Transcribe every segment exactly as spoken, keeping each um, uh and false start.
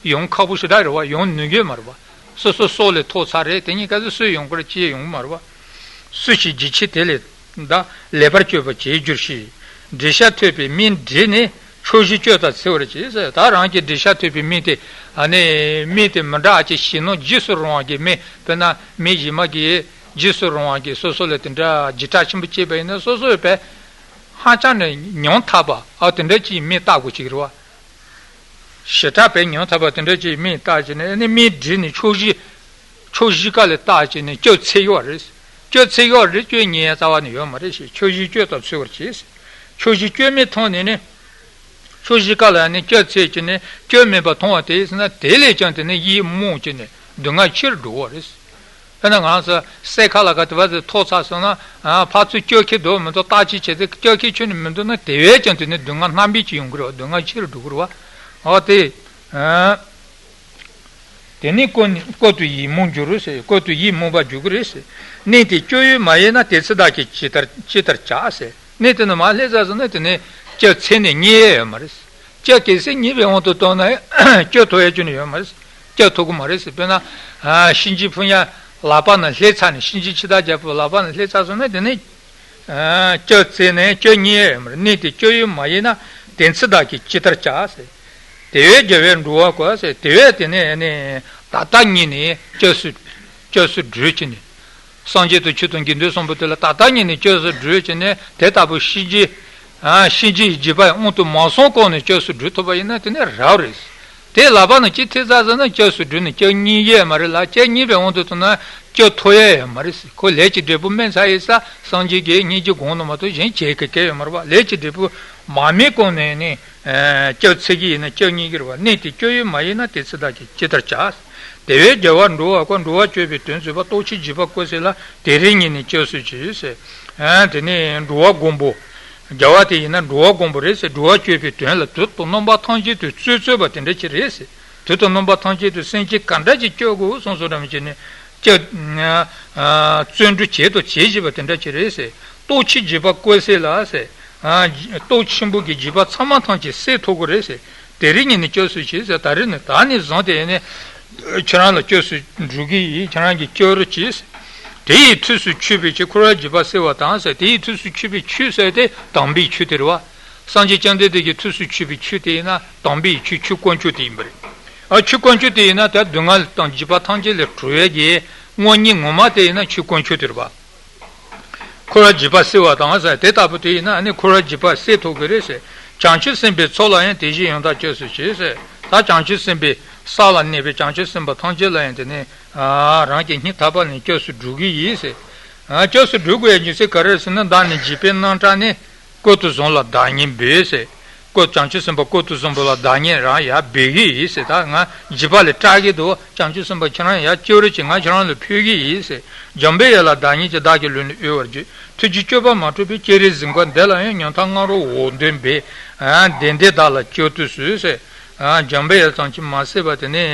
ཡོང་ཁག་པོ་ཞེ་དྲག་རེད་བ། ཡོང་ནུས་ཀྱི་མ་རེད་བ། སོ་སོ་སྲོག་ལས་ཐོག་ཚར་རེད། དེ་གཉིས་ཀ་ཚོད་སུས་ཡོང་དགོས་ཅི་ཡོང་གི་མ་རེད་བ། སུ་ཞིག་འཇིགས་བྱེད་དེ་ལས་ད་ལེགས་པར་སྤྱོད་པར་བྱེད་འགྱུར་ཞིང་། འགྲེལ་བཤད་ཐོས་པའི་མིང་བྲིས་ནས་ཕྱོགས་བཞི་སྤྱོད་དང་འཚེ་བར་བྱེད་ཟེར། ད་རང་གི་འགྲེལ་བཤད་ཐོས་པའི་མིང་དེ་ཨ་ནི་མིང་དེ་མི་འདྲ་ཅིག་ཤེས་ནོ། རྗེས་སུ་རུང་བ་གི་མིང་། དཔེར་ན་མི་གཞན་མ་གི་རྗེས་སུ་རུང་བ་གི་སོ་སོ་ལ་དེ་འདྲ་འཇིགས་སྐྲག་ཆེན་པོ་སྐྱེས་པ་ཡིན་ན་སོ་སོའི་བས་ཧ་ཅང་ནས་ཉམ་ཐག་པ་ཨ་དེ་འདྲ་ཅིག་མིང་བཏགས་དགོས་ཅིག་རེད་བ། ཞེ་དྲག་པའི་ཉམ་ཐག་པ་དེ་འདྲ་ཅིག་མིང་བཏགས་བྱས་ནས་ནི་མིང་བྲིས་ནས་ཕྱོགས་བཞི། ཕྱོགས་བཞི་ཀ་ལ་བཏགས་བྱས་ནས་སྐྱོབ་འཚོལ་གྱི་ཡོད་རེད། སྐྱོབ་འཚོལ་གྱི་ཡོད་རེད། སྐྱོབ་ཉེན་རྩ་བ་ནས་ཡོད་མ་རེད་ཞེས། ཕྱོགས་བཞི་སྐྱོབ་དང་འཚོལ་བར་བྱེད། ཕྱོགས་བཞི་སྐྱོབ་མི་མཐོང་ནས་ནི། ཕྱོགས་བཞི་ཀ་ལ་ནི་སྐྱོབ་འཚོལ་བྱས་ནས་སྐྱོབ་མེད་པ་མཐོང་བ་དེ་ཡིན་ན་དེ་ལས་ཀྱང་དེ་ནི་ཡིད་རྨོངས་བྱས་ནས་སྡུག་བསྔལ་ཆེ་རུ་འགྲོ་བ་རེད། དཔེར་ན་ང་ཚོ་སའི་ཁ་ལ་ག་དེ་བ་ཟེར་ཐོག་ཚར་སོང་ན། ཨ། ཕར་ཚུར་སྐྱོབ་མཁན་འདུག་མི་འདུག་བརྟག་དཔྱད་བྱས་ཏེ་སྐྱོབ་མཁན་ཁྱོན་ནས་མི་འདུག་ན་དེ་བས་ཀྱང་དེ་ནི་སྡུག་བསྔལ་རྣམ་པས་ཀྱིས་ཡོང་གི་རེད་བ། སྡུག་བསྔལ་ཆེ་རུ་འགྲོ་གི་རེད་བ། འོ་དེ། ཨ། དེ་ནི་བཀོད་ནི་བཀོད་དུ་ཡིད་རྨོངས་འགྱུར་ཟེར། བཀོད་དུ་ཡིད་རྨོངས་པར་འགྱུར་གི་རེད་ཟེར། གནས་དེ་སྐྱོབ་ཡུལ་མ་ཡིན་ན་དེ་ཚེ་བདག་གིས་ཇི་ལྟར་ཇི་ལྟར་བྱ་ཟེར། གནས་དེ་ནི་མར་སླེབས་ཚར་སོང་ན་དེ་ནི་སྐྱོབ་འཚོལ་ནས་རྙེད་ཡས་ཡོད་མ་རེད། སྐྱོབ་གལ་སྲིད་རྙེད་པའི་དབང་དུ་བཏང་ན་སྐྱོབ་ཐུབ་ཡས་ཅིག་ནི་ཡོད་མ་རེད། སྐྱོབ་ཐུབ་ཀྱི་མ་རེད་ཟེར། དཔེར་ན། ཨ། གཤིན་རྗེའི་ཕོ་ཉ་ལག་པ་ནས་སླེབས་ཚར་ནས། གཤིན་རྗེ་འཆི་བདག་རྒྱལ་པོ་ལག་པ་ནས་སླེབས་ཚར་སོང་ན་དེ་ནི། ཨ། སྐྱོབ་འཚོལ་ནས་སྐྱོབ་རྙེད་ཡས་ཡོད་མ་རེད། གནས་དེ་སྐྱོབ་ཡུལ་མ་ཡིན་ན་དེ་ཚེ་བདག་གིས་ཇི་ལྟར་བྱ་ཟེར། དེ་བས་རྒྱལ་བས་འགྲོ་བ་བཀོད་ཟེར། དེ་བས་དེ་ནས་ནི་ད་ལྟ་ཉིད་ནས་སྐྱབས་སུ་སྐྱབས་སུ་འགྲོས་བྱས་ནས། སངས་རྒྱས་དང་ཆོས་དང་དགེ་འདུན་གསུམ་པོ་དེ་ལ་ད་ལྟ་ཉིད་ནས་སྐྱབས་སུ་འགྲོས་བྱས་ནས་དེ་ལྟ་བུ་གཤིན་རྗེ། ཨ། གཤིན་རྗེ་ཡི་འཇིགས་པ་ཡི་དབང་དུ་མ་སོང་གོང་ནས་སྐྱབས་སུ་འགྲོ་ཐུབ་པ་ཡིན་ན་དེ་ནི་རབ་རེད། དེ་ལག་པ་ནས་ཅི་ཐེབས་ཚར་ཟེར་ན་སྐྱབས་སུ་འགྲོས་ནས་སྐྱབས་རྙེད་ཡས་མ་རེད་ལ། སྐྱབས་རྙེད་པའི་དབང་དུ་བཏང་ན་སྐྱོབ་ཐུབ་ཡས་ཡོད་མ་རེད་ཟེར། ཁོ་ལས་ཀྱི་འབྲས་བུ་སྨིན་ཚར་ཡིན་ཙང་སངས་རྒྱས་ཀྱི་སྙིང་རྗེ་དགོངས་ནོ་མ་གཏོགས་གཞན་བྱེད་གི་གལ་ཡོད་མ་རེད་པ། ལས་ཀྱི་འབྲས་བུ་མ་སྨིན་གོང་ནས་ནི། ཨ། སྐྱབས་འཚོལ་གྱི་ཡིན་ན་སྐྱབས་རྙེད་ཀྱི་རེད་པ། གནས་དེ་སྐྱོབ་ཡུལ་མ་ཡིན་ན་དེ་ཚེ་བདག་གིས་ཇི་ལྟར་བྱ། དེ་བས་རྒྱལ་བས་འགྲོ་བ་བཀོད། འགྲོ་བ་བཀོད་པའི་དོན་བྱེད་པ། ལྟོགས་ཆེན་འཇིགས་པ་བཀོད་སེལ་ལ། དེ་རིང་ཉིད་ནས་སྐྱབས་སུ་མཆི་ཟེར། ཨ། དེ་ནས་འགྲོ་བ་མགོན་པོ། རྒྱལ་བ་དེ་ཡིན་ན་འགྲོ་བ་མགོན་པོ་རེད་ཟེར། འགྲོ་བ་བཀོད་པའི་དོན་ལ་དུས་དང་རྣམ་པ་ཐམས་ཅད་དུ་རྩོལ་རྩོལ་བ་དེ་འདྲ་ཅིག་རེད་ཟེར། དུས་དང་རྣམ་པ་ཐམས་ཅད་དུ་སེམས་ཅན་ག་འདྲ་ཅིག་སྐྱོབ་དགོས་བསམ་བསམ་འདྲ་མི་བྱེད་ནས་སྐྱབས། ཨ། བརྩོན་འགྲུས་བྱེད་དང་བྱེད་བཞིན་པ་དེ་འདྲ་ཅིག་རེད་ཟེར། ལྟོགས་ཆེན་འཇིགས་པ་བཀོད་སེལ་ལ་ཟེར། ཨ། ལྟོགས་ཆེན་པོ་གི་འཇིགས་པ་ཚང་མ་ཐམས་ཅད་སེལ་ཐུབ་དགོས་རེད་ཟེར། དེ་རིང་ཉིད་ནས་སྐྱབས་སུ་མཆི་ཟེར། ད་རེས་ནས་ད་ནས་བཟུང་སྟེ་ནི་ཁྱེད་རང་ལ་སྐྱབས་སུ་འགྲོ་གི་ཡིན། ཁྱེད་རང་གིས་སྐྱབས་རེ་གྱིས། དེ་ཡི་དུས་སུ་མཆོད་པའི་ཆུ། འཁོར་བའི་འཇིགས་པ་སེལ་བ་དང་ཟེར། དེ་ཡི་དུས་སུ་མཆོད་པའི་ཆུ་ཟེར་དེ་དམ་པའི་ཆུ་དེ་རེད་བ། སངས་རྒྱས་བཅོམ་ལྡན་འདས་ཀྱི་དུས་སུ་མཆོད་པའི་ཆུ་དེ་ཡིན་ན་དམ་པའི་ཆུ། ཆུ་དཀོན་མཆོག་དེ་ཡིན་པ་རེད། ཨ། ཆུ་དཀོན་མཆོག་དེ་ཡིན་ན་ད་སྡུག་བསྔལ་དང་འཇིགས་པ་ཐམས་ཅད་ལས་གྲོལ་བའི་གི་དངོས་གཉེན་ངོ་མ་དེ་ཡིན་ན་ཆུ་དཀོན་མཆོག་དེ་རེད་བ། འཁོར་བའི་འཇིགས་པ་སེལ་བ་དང་ཟེར། དེ་ལྟ་བུ་དེ་ཡིན་ན་ཨ་ནི་འཁོར་བའི་འཇིགས་པ་སེལ་ཐུབ་ཀྱི་རེད་ཟེར། བྱང་ཆུབ་སེམས་དཔའི་ཚོགས་ལ་ཡང་དེ་བཞིན་ཡང་དག་སྐྱབས་སུ་མཆི་ཟེར། ད་བྱང་ཆུབ་སེམས་དཔའི་ས་ལ་གནས་པའི་བྱང་ཆུབ་སེམས་དཔའ་ཐམས་ཅད་ལ་ཡང་དེ་ནི། ཨ། རང་གི་སྙིང་ཐག་པ་ནས་སྐྱབས་སུ་འགྲོ་གི་ཡིན་ཟེར། ཨ། སྐྱབས་སུ་འགྲོ་དགོས་ཡ་རྒྱུ་མཚན་ག་རེ་ཟེར་ན། བདག་ནི་འཇིགས་པའི་རྣམ་གྲངས་ནི། བཀོད་དུ་བཟུང་ལ་བདག་ཉིད་འབུལ་ཟེར། བཀོད། བྱང་ཆུབ་སེམས་དཔའ་བཀོད་དུ་བཟུང་བ་ལ་བདག་ཉིད་རང་ཡར་འབུལ་གྱི་ཡིན་ཟེར། ད་ང་འཇིགས་པ་ལས་སྐྲག་གི་འདུག་བྱང་ཆུབ་སེམས་དཔའ་ཁྱེད་རང་ཡར་སྐྱབས་རེ་གྱིས། ང་ཁྱེད་རང་ལ་ཕུལ་གྱི་ཡིན་ཟེར། འཇམ་པའི་དབྱངས་ལ་བདག་ཉིད་ཀྱིས། བདག་གི་ལུས་ནི་དབུལ་བར་བགྱི། ཐུགས་རྗེས་སྤྱོད་པ་མ་གྲུབ་པའི། སྤྱན་རས་གཟིགས་མགོན་འདི་ལ་ཡང་། ཉོན་ཐང་ངན་རུང་འོ་དོད་འབུལ། ཨ། བདེ་འདོད་བདག་ལ་སྐྱབས་དུ་གསོལ་ཟེར། ཨ། འཇམ་པའི་དབྱངས་ཙམ་གྱིས་མ་ཟད་པ་དེ་ནི།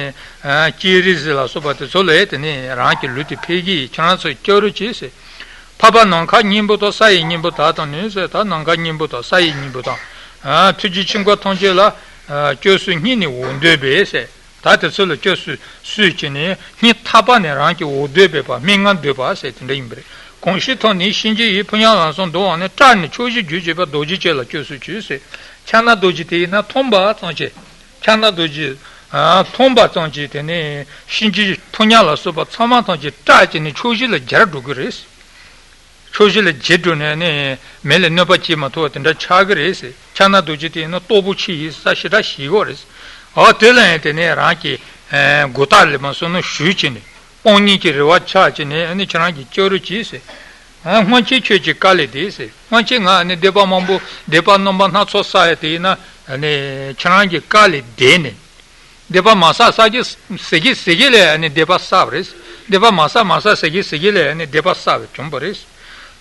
ཨ། སྤྱན་རས་གཟིགས་ལ་སོགས་པ་དེ་ཚོ་ལ་དེ་ནི་རང་གི་ལུས་དེ་ཕུལ་གྱི་ཡིན། ཁྱེད་རང་ཚོས་སྐྱབས་རེ་གྱིས་ཟེར། འཕགས་པ་ནམ་མཁའི་སྙིང་པོ་དང་། ས་ཡི་སྙིང་པོ་དག་དང་ནི་ཟེར། ད་ནམ་མཁའི་སྙིང་པོ་དང་ས་ཡི་སྙིང་པོ་དང་། ཨ། ཐུགས་རྗེ་ཆེན་པོ་ཐམས་ཅད་ལ། ཨ། སྐྱབས་སུ་སྙིང་ནས་འོ་དོད་འབུལ་ཟེར། ད་དེ་ཚོ་ལ་སྐྱབས་སུ་གསོལ་བྱས་ནས་སྙིང་ཐག་པ་ནས་རང་གི་འོ་དོད་འབུལ་བ། སྨྲེ་སྔགས་འདོན་པ་ཟེར་དེ་འདྲ་ཡིན་པ་རེད། གང་ཞིག་མཐོང་ནས་གཤིན་རྗེ་ཡི། ཕོ་ཉ་ལམ་སང་འདུག་འོང་ནས། སྐྲག་ནས་ཕྱོགས་བཞིར་རྒྱུག་བྱེད་པ། རྡོ་རྗེ་ཅན་ལ་སྐྱབས་སུ་མཆི་ཟེར། ཕྱག་ན་རྡོ་རྗེ་དེ་ཡིན་ན་མཐོང་བ་ཙམ་གྱིས། ཕྱག་ན་རྡོ་རྗེ། ཨ། མཐོང་བ་ཙམ་གྱིས་དེ་ནི་གཤིན་རྗེ་ཕོ་ཉ་ལ་སོགས་པ་ཚང་མ་ཐམས་ཅད་སྐྲག་བྱས་ནས་ཕྱོགས་བཞི་ལ་འབྱར་འགྲོ་གི་རེད། ཕྱོགས་བཞི་ལ་འབྱར་འགྲོ་ནས་ནི་མེ་ལ་གནོད་པ་བྱེད་མ་ཐུབ་པ་དེ་འདྲ་ཆགས་ཀྱི་རེད་ཟེར། ཕྱག་ན་རྡོ་རྗེ་དེ་ཡིན་ན་སྟོབས་པོ་ཆེ་ཡིན་ས་ཞེ་དྲག་ཤེས་ཀྱི་ཡོད་རེད། འོ་དེ་ལ་ཡང་དེ་ནས་རང་གི། ཨ། མགོ་ཐོག་ལ་མར་བསམ་མནོ་ཞུས་བྱས་ནས། སྤང་གཉེན་གྱི་རེ་བ་ཆགས་བྱས་ནས་ཨ་ནི་ཁྱེད་རང་གིས་སྐྱབས་རེ་གྱིས་ཟེར། ཨ། སྔོན་ཆད་ཁྱོད་ཀྱི་བཀའ་ལས་འདས་ཟེར། སྔོན་ཆད་ང་ཨ་ནི་སྡིག་པ་མང་པོ་སྡིག་པ་རྣམ་པ་སྣ་ཚོགས་བསགས་ཡ་དེ་ཡིན་ན་ཨ་ནི་ཁྱེད་རང་གི་བཀའ་ལས་འདས་ནས། སྡིག་པ་མ་བསགས་བསགས་ཀྱི་ཟེར་གྱི་ཟེར་གྱི་ལས་ཨ་ནི་སྡིག་པ་བསགས་པ་རེད། སྡིག་པ་མ་བསགས་མ་བསགས་ཟེར་གྱི་ཟེར་གྱི་ལས་ཨ་ནི་སྡིག་པ་བསགས་པ་བྱུང་བ་རེད།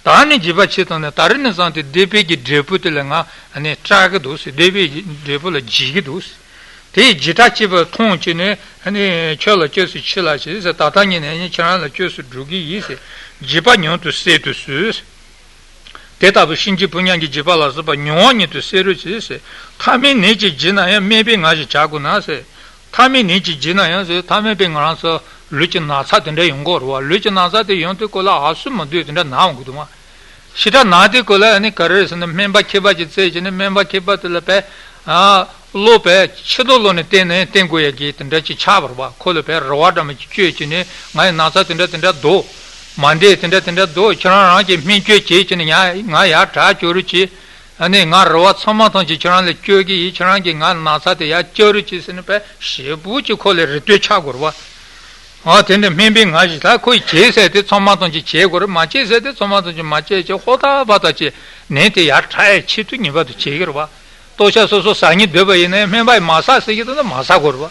ད་ནི་འཇིགས་པ་ཆེ་དང་ནི། ད་རེས་ནས་བཟུང་སྟེ་སྡིག་པའི་གི་འབྲས་བུ་དེ་ལ་ང་ཨ་ནི་སྐྲག་གི་འདུག་ཟེར། སྡིག་པའི་འབྲས་བུ་ལ་འཇིགས་ཀྱི་འདུག་ཟེར། དེ་ཡི་འཇིགས་སྐྲག་སྐྱེས་པ་མཐོང་བྱས་ནས་ཨ་ནི་ཁྱོད་ལ་སྐྱབས་སུ་མཆི་ལགས་ཞེས་ཟེར། ད་ལྟ་ཉིད་ནས་ཨ་ནི་ཁྱེད་རང་ལ་སྐྱབས་སུ་འགྲོ་གི་ཡིན་ཟེར། འཇིགས་པ་མྱུར་དུ་སེལ་དུ་གསོལ་ཟེར། དེ་ལྟ་བུའི་གཤིན་རྗེའི་ཕོ་ཉ་གི་འཇིགས་པ་ལ་སོགས་པ་མྱུར་བ་ཉིད་དུ་སེལ་རོགས་གྱིས་ཟེར། ཐ་མལ་ནད་ཀྱིས་འཇིགས་ན་ཡང་། སྨན་པའི་ངག་བཞིན་བྱ་དགོས་ན་ཟེར། ཐ། ཐ་མལ་ནད་ཀྱི་རྗེས་ན་ཡང་ཟེར། ཐ་མལ་པའི་ང་རང་ཚོ་ལུས་ཀྱི་ན་ཚ་དེ་འདྲ་ཡོང་གི་རེད་བ། ལུས་ཀྱི་ན་ཚ་དེ་ཡོང་དུས་སྐབས་ལ་ཨ་སུ་མི་འདོད་དེ་འདྲ་ན་འོང་གི་འདུག་མ། ཞེ་དྲག་ན་དུས་སྐབས་ལ་ཨ་ནི་ག་རེ་རེད་ཟེར་ན། སྨན་པ་མཁས་པ་ཅིག་བཙལ་བྱས་ནས། སྨན་པ་མཁས་པ་དེ་ལ་བས་ཨ་བློ་བས་ཆེ་མཐོང་བློ་ནས་བསྟེན་ནས་བསྟེན་དགོས་ཡ་གི་དེ་འདྲ་ཅིག་ཆགས་པ་རེད་བ། ཁོ་ལ་བས་རེ་བ་འདྲ་མོ་ཅིག་བཅོལ་བྱས་ནས། ང་ཡི་ན་ཚ་དེ་འདྲ་དེ་འདྲ་འདུག་མ་འདྲེས་དེ་འདྲ་དེ་འདྲ་འདུག་ཁྱེད་རང་རང་གིས་སྨན་བཅོས་བྱེད་བྱས་ནས་ཡ་ང་ཡར་དྲག་བཅུག་རོགས་གྱིས། ཨ་ནི་ང་རེ་བ་ཚང་མ་ཐམས་ཅད་ཁྱེད་རང་ལ་བཅོལ་གྱི་ཡིན། ཁྱེད་རང་གིས་ང་ན་ཚ་དེ་ཡར་བཅག་རོགས་གྱིས་ཟེར་ནས་བས་ཞེ་པོ་ཅིག་ཁོ་ལ་རེ་ལྟོས་ཆགས་དགོས་རེད་བ། ཨ་དེ་འདྲ་སྨན་པས་ང་ཞིག་ད་ཁོས་བྱེད་ཟེར་དེ་ཚང་མ་ཐམས་ཅད་བྱེད་དགོས་རེད། མ་བྱེད་ཟེར་དེ་ཚང་མ་ཐམས་ཅད་མ་བྱེད་ཅེས། ཧོ་ད་བ་ད་ཅེས་ནད་དེ་ཡར་དྲག་ཡའི་ཆེད་དུ་ངེས་པར་དུ་བྱེད་ཀྱི་རེད་བ། ལྟོ་ཆས་སོ་སོ་ཟ་སྙིང་འདོད་པ་ཡིན་ན་ཡང་སྨན་པས་མ་ཟ་ཟེར་གྱི་འདུག་ན་མ་ཟ་དགོས་རེད་བ།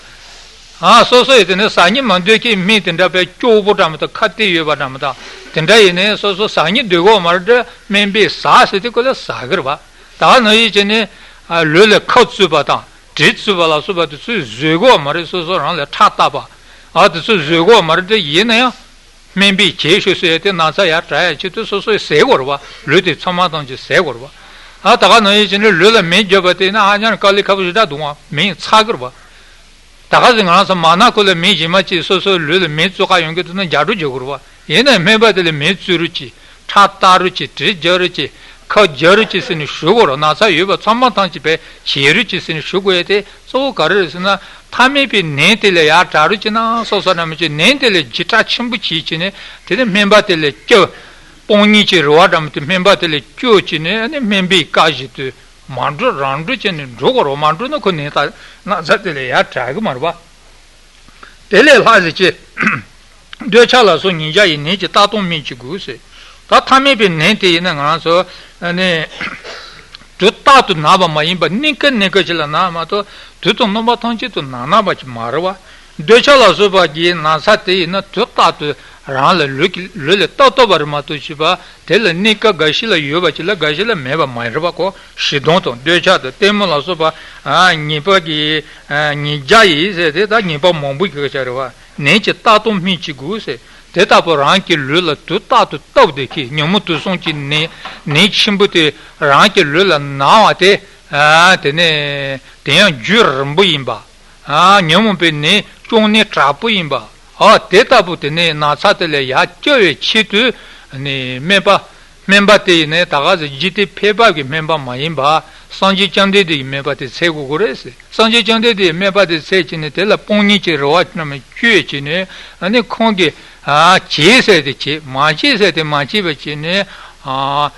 ཨ་སོ་སོ་ཡིས་དེ་ནས་ཟ་སྙིང་མ་འདོད་ཀྱི་སྨན་དེ་འདྲ་བས་སྐྱོ་པོ་འདྲ་མི་འདུག་ཁ་གཏད་ཡོད་པ་འདྲ་མི་འདུག་དེ་འདྲ་ཡིན་ན་ཡང་སོ་སོ་ཟ་སྙིང་འདོད་གོ་མ་རེད། སྨན་པས་ཟ་ཟེར་དུས་སྐབས་ལ་ཟ་གི་རེད་བ། ད་ག་ནང་བཞིན་བྱས་ནས་ཨ་ལུས་ལ་ཁབ་བཙུགས་པ་དང་དྲི་བཙུགས་པ་ལ་སོགས་པ་དེ་ཚོས་བཟོད་གོ་མ་རེད། སོ་སོ་རང་ལ་ཁྲག་བཏབ་པ་ཨ་དེ་ཚོས་བཟོད་གོ་མ་རེད། དེ་ཡིན་ན་ཡང་སྨན་པས་བྱེད་ཤོག་ཟེར་ཏེ་ན་ཚ་ཡར་དྲག་ཡ་ཆེད་དུ་སོ་སོས་ཟས་དགོས་རེད་བ། ལུས་དེ་ཚང་མ་ཐམས་ཅད་ཟས་དགོས་རེད་བ། ཨ་ད་ག་ནང་བཞིན་བྱས་ནས་ལུས་ལ་མེ་བརྒྱབ་པ་དེ་ཡིན་ན་ཧ་ཅང་དཀའ་ལས་ཁག་པོ་ཞེ་དྲག་འདུག་བ། མེ་ཚ་གི་རེད་བ། ད་ག་ཟེ་ང་རང་ཚོ་མ་ན་ཁོ་ལ་མེ་གཞན་མ་གཅིག་སོ་སོའི་ལུས་ལ་མེ་བཙུགས་ཁ་ཡོང་གི་འདུག་ན་འཇའ་སྒྲོ་འཇོག་དགོས་རེད་བ། ཡིན་ནའི་སྨན་པ་དེ་ལ་མེ་བཙུགས་རོགས་གྱིས། ཁྲག་བཏབ་རོགས་གྱིས། དྲི་རྒྱག་རོགས་གྱིས། ཁབ་རྒྱག་རོགས་གྱིས་ཟེར་ནས་ཞུ་དགོས་རེད། ན་ཚ་ཡོད་པ་ཚང་མ་ཐམས་ཅད་བས་བྱེད་རོགས་གྱིས་ཟེར་ནས་ཞུ་དགོས་ཡ་དེ་གཙོ་བོ་ག་རེ་རེད་ཟེར་ན། ཐ་མལ་པའི་ནད་དེ་ལས་ཡར་དྲག་རོགས་གྱིས་ན་སོ་སོ་ར་མི་བྱེད། ནད་དེ་ལས་ལྗིད་ཁྲག་ཆེན་པོ་བྱེད་བྱས་ནས་དེ་ནས་སྨན་པ་དེ་ལ་སྐྱོ། སྤང་གཉེན་གྱི་རེ་བ་འདྲ་མི་དེ་སྨན་པ་དེ་ལ་སྐྱོ་བྱས་ནས་ཨ་ནི་སྨན་པའི་བཀའ་བཞིན་དུ་མ་འགྲུབ་རང་འགྲུབ་བྱས་ནས་འགྲོ་དགོས་རེད་བ། མ་འགྲུབ་ན་ཁོ་ནད་ད་ན་ཚ་དེ་ལས་ཡར་དྲག་གི་མ་རེད་བ། དེ་ལས་ལྷག་ཟེར་ཅེས། འདོད་ཆགས་ལ་སོགས་ཉིས་བརྒྱ་ཡི་ནད་ཀྱི་རྟགས་དང་སྨན་གྱི་མགུར་ཟེར། ད་ཐ་མལ་པའི་ནད་དེ་ཡིན་ན་ང་རང་ཚོ་ཨ་ནི་དུས་རྟག་ཏུ་ན་བ་མ་ཡིན་པར་སྣེ་ཁ་སྣེ་ཁ་ཅིག་ལ་ན་མ་གཏོགས་དུས་དང་རྣམ་པ་ཐམས་ཅད་དུ་ན་ན་བ་ཅིག་མ་རེད་བ། འདོད་ཆགས་ལ་སོགས་པ་གི་ན་ཚ་དེ་ཡིན་ན་དུས་རྟག་ཏུ་རང་ལ་ལུས་ཀྱི་ལུས་ལ་ལྟ་ལྟ་བ་རེད་མ་གཏོགས་བྱས་པ། དེ་ལ་སྣེ་ཁ་འགའ་ཞིག་ལ་ཡོད་པ་ཅིག་ལ་འགའ་ཞིག་ལ་མེད་པ་མ་རེད་བ། ཁོ་ཞེ་སྡང་དང་འདོད་ཆགས་དང་གཏི་མུག་ལ་སོགས་པ་ཨ་ཉེས་པ་གི་ཨ་ཉིས་བརྒྱ་ཡིས་ཟེར་དེ་ད་ཉེས་པ་མང་པོ་གི་སྐད་ཆ་རེད་བ། ནད་ཀྱི་རྟགས་དང་སྨན་གྱི་མགུར་ཟེར། དེ་ལྟ་བུ་རང་གི་ལུས་ལ་དུས་རྟག་ཏུ་སྟབས་བདེ་མཁན་ཉོན་མོངས་དུག་གསུམ་གྱི་ནད་ནད་ཆེན་པོ་དེ་རང་གི་ལུས་ལ་ན་བ་དེ་ཨ་དེ་ནས་དེ་ཡང་རྒྱུན་རིང་པོ་ཡིན་པ། ཨ་ཉོན་མོངས་པའི་ནད་གཅོང་ནད་དྲག་པོ་ཡིན་པ། ཨ་དེ་ལྟ་བུ་དེ་ནས་ན་ཚ་དེ་ལས་ཡར་སྐྱོབ་པའི་ཆེད་དུ་ནི་སྨན་པ། སྨན་པ་དེ་ཡིན་ནའི་ད་ག་ཟེ་འཇིག་རྟེན་ཕལ་པ་གི་སྨན་པ་མ་ཡིན་པ། སངས་རྒྱས་བཅོམ་ལྡན་འདས་ཀྱི་སྨན་པ་དེ་འཚོལ་དགོས་ཀྱི་རེད་ཟེར། སངས་རྒྱས་བཅོམ་ལྡན་འདས་ཀྱི་སྨན་པ་དེ་འཚོལ་བྱས་ནས་དེ་ལ་སྤང་གཉེན་གྱི་རེ་བ་རྣམས་བཅོལ་བྱས་ནས་ཨ་ནི་ཁོང་གིས་ཨ་བྱེད་ཟེར་དེ་བྱེད། མ་བྱེད་ཟེར་དེ་མ་བྱེད་པ་བྱས་ནས་ཨ།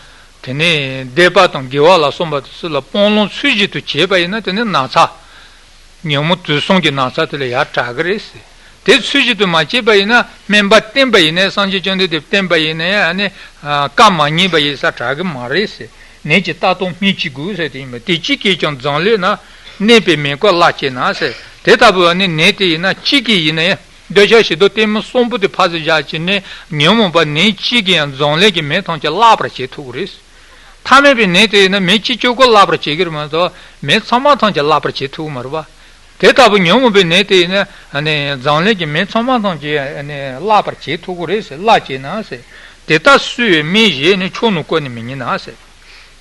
དེ་ནས་སྡིག་པ་དང་དགེ་བ་ལ་སོགས་པ་དེ་ཚོ་ལ་སྤང་བླང་ཚུལ་བཞིན་དུ་བྱས་པ་ཡིན་ན་དེ་ནི་ན་ཚ། ཉོན་མོངས་དུག་གསུམ་གྱི་ན་ཚ་དེ་ལས་ཡར་དྲག་གི་རེད་ཟེར། དེ་ཚུལ་བཞིན་དུ་མ་བྱས་པ་ཡིན་ན་སྨན་པ་བསྟེན་པ་ཡིན་ནའི་སངས་རྒྱས་བཅོམ་ལྡན་འདས་བསྟེན་པ་ཡིན་ནའི་ཨ་ནི་བཀའ་མ་ཉན་པ་ཡིན་ཙང་དྲག་གི་མ་རེད་ཟེར། ནད་ཀྱི་རྟགས་དང་སྨན་གྱི་མགུར་ཟེར་དེ་ཡིན་པ། དེ་གཅིག་གིས་ཀྱང་འཛམ་གླིང་ན། གནས་པའི་མེ་འཁོར་བརླག་བྱེད་ན་ཟེར། དེ་ལྟ་བུ་ཨ་ནི་ནད་དེ་ཡིན་ན་གཅིག་གིས་ཡིན་ནའི། འདོད་ཆགས་ཞེ་སྡང་གཏི་མུག་གསུམ་པོ་དེ་ཕར་ཚུར་བཞག་བྱས་ནས་ཉོན་མོངས་པ་ནད་གཅིག་གིས་ཡང་འཛམ་གླིང་གི་མེ་ཐམས་ཅད་བརླག་པར་བྱེད་ཐུབ་ཀྱི་རེད། ཐ་མལ་པའི་ནད་དེ་ཡིན་ན་མེ་གཅིག་གཅོད་པོ་བརླག་པར་བྱེད་ཀྱི་རེད་མ་གཏོགས་མེ་ཚང་མ་ཐམས་ཅད་བརླག་པར་བྱེད་ཐུབ་ཀྱི་མ་རེད་པ། དེ་ལྟ་བུ་ཉོན་མོངས་པའི་ནད་དེ་ཡིན་ན་ཨ་ནི་འཛམ་གླིང་གི་མེ་ཚང་མ་ཐམས་ཅད་ཨ་ནི་བརླག་པར་བྱེད་ཐུབ་ཀྱི་རེད་ཟེར། བརླག་བྱེད་ན་ཟེར། དེ་ལྟར་གསོད་པའི་སྨན་བཞེས་ནས་ཆོས་རྣམས་བཀོད་ནས་མི་ཉན་ན་ཟེར།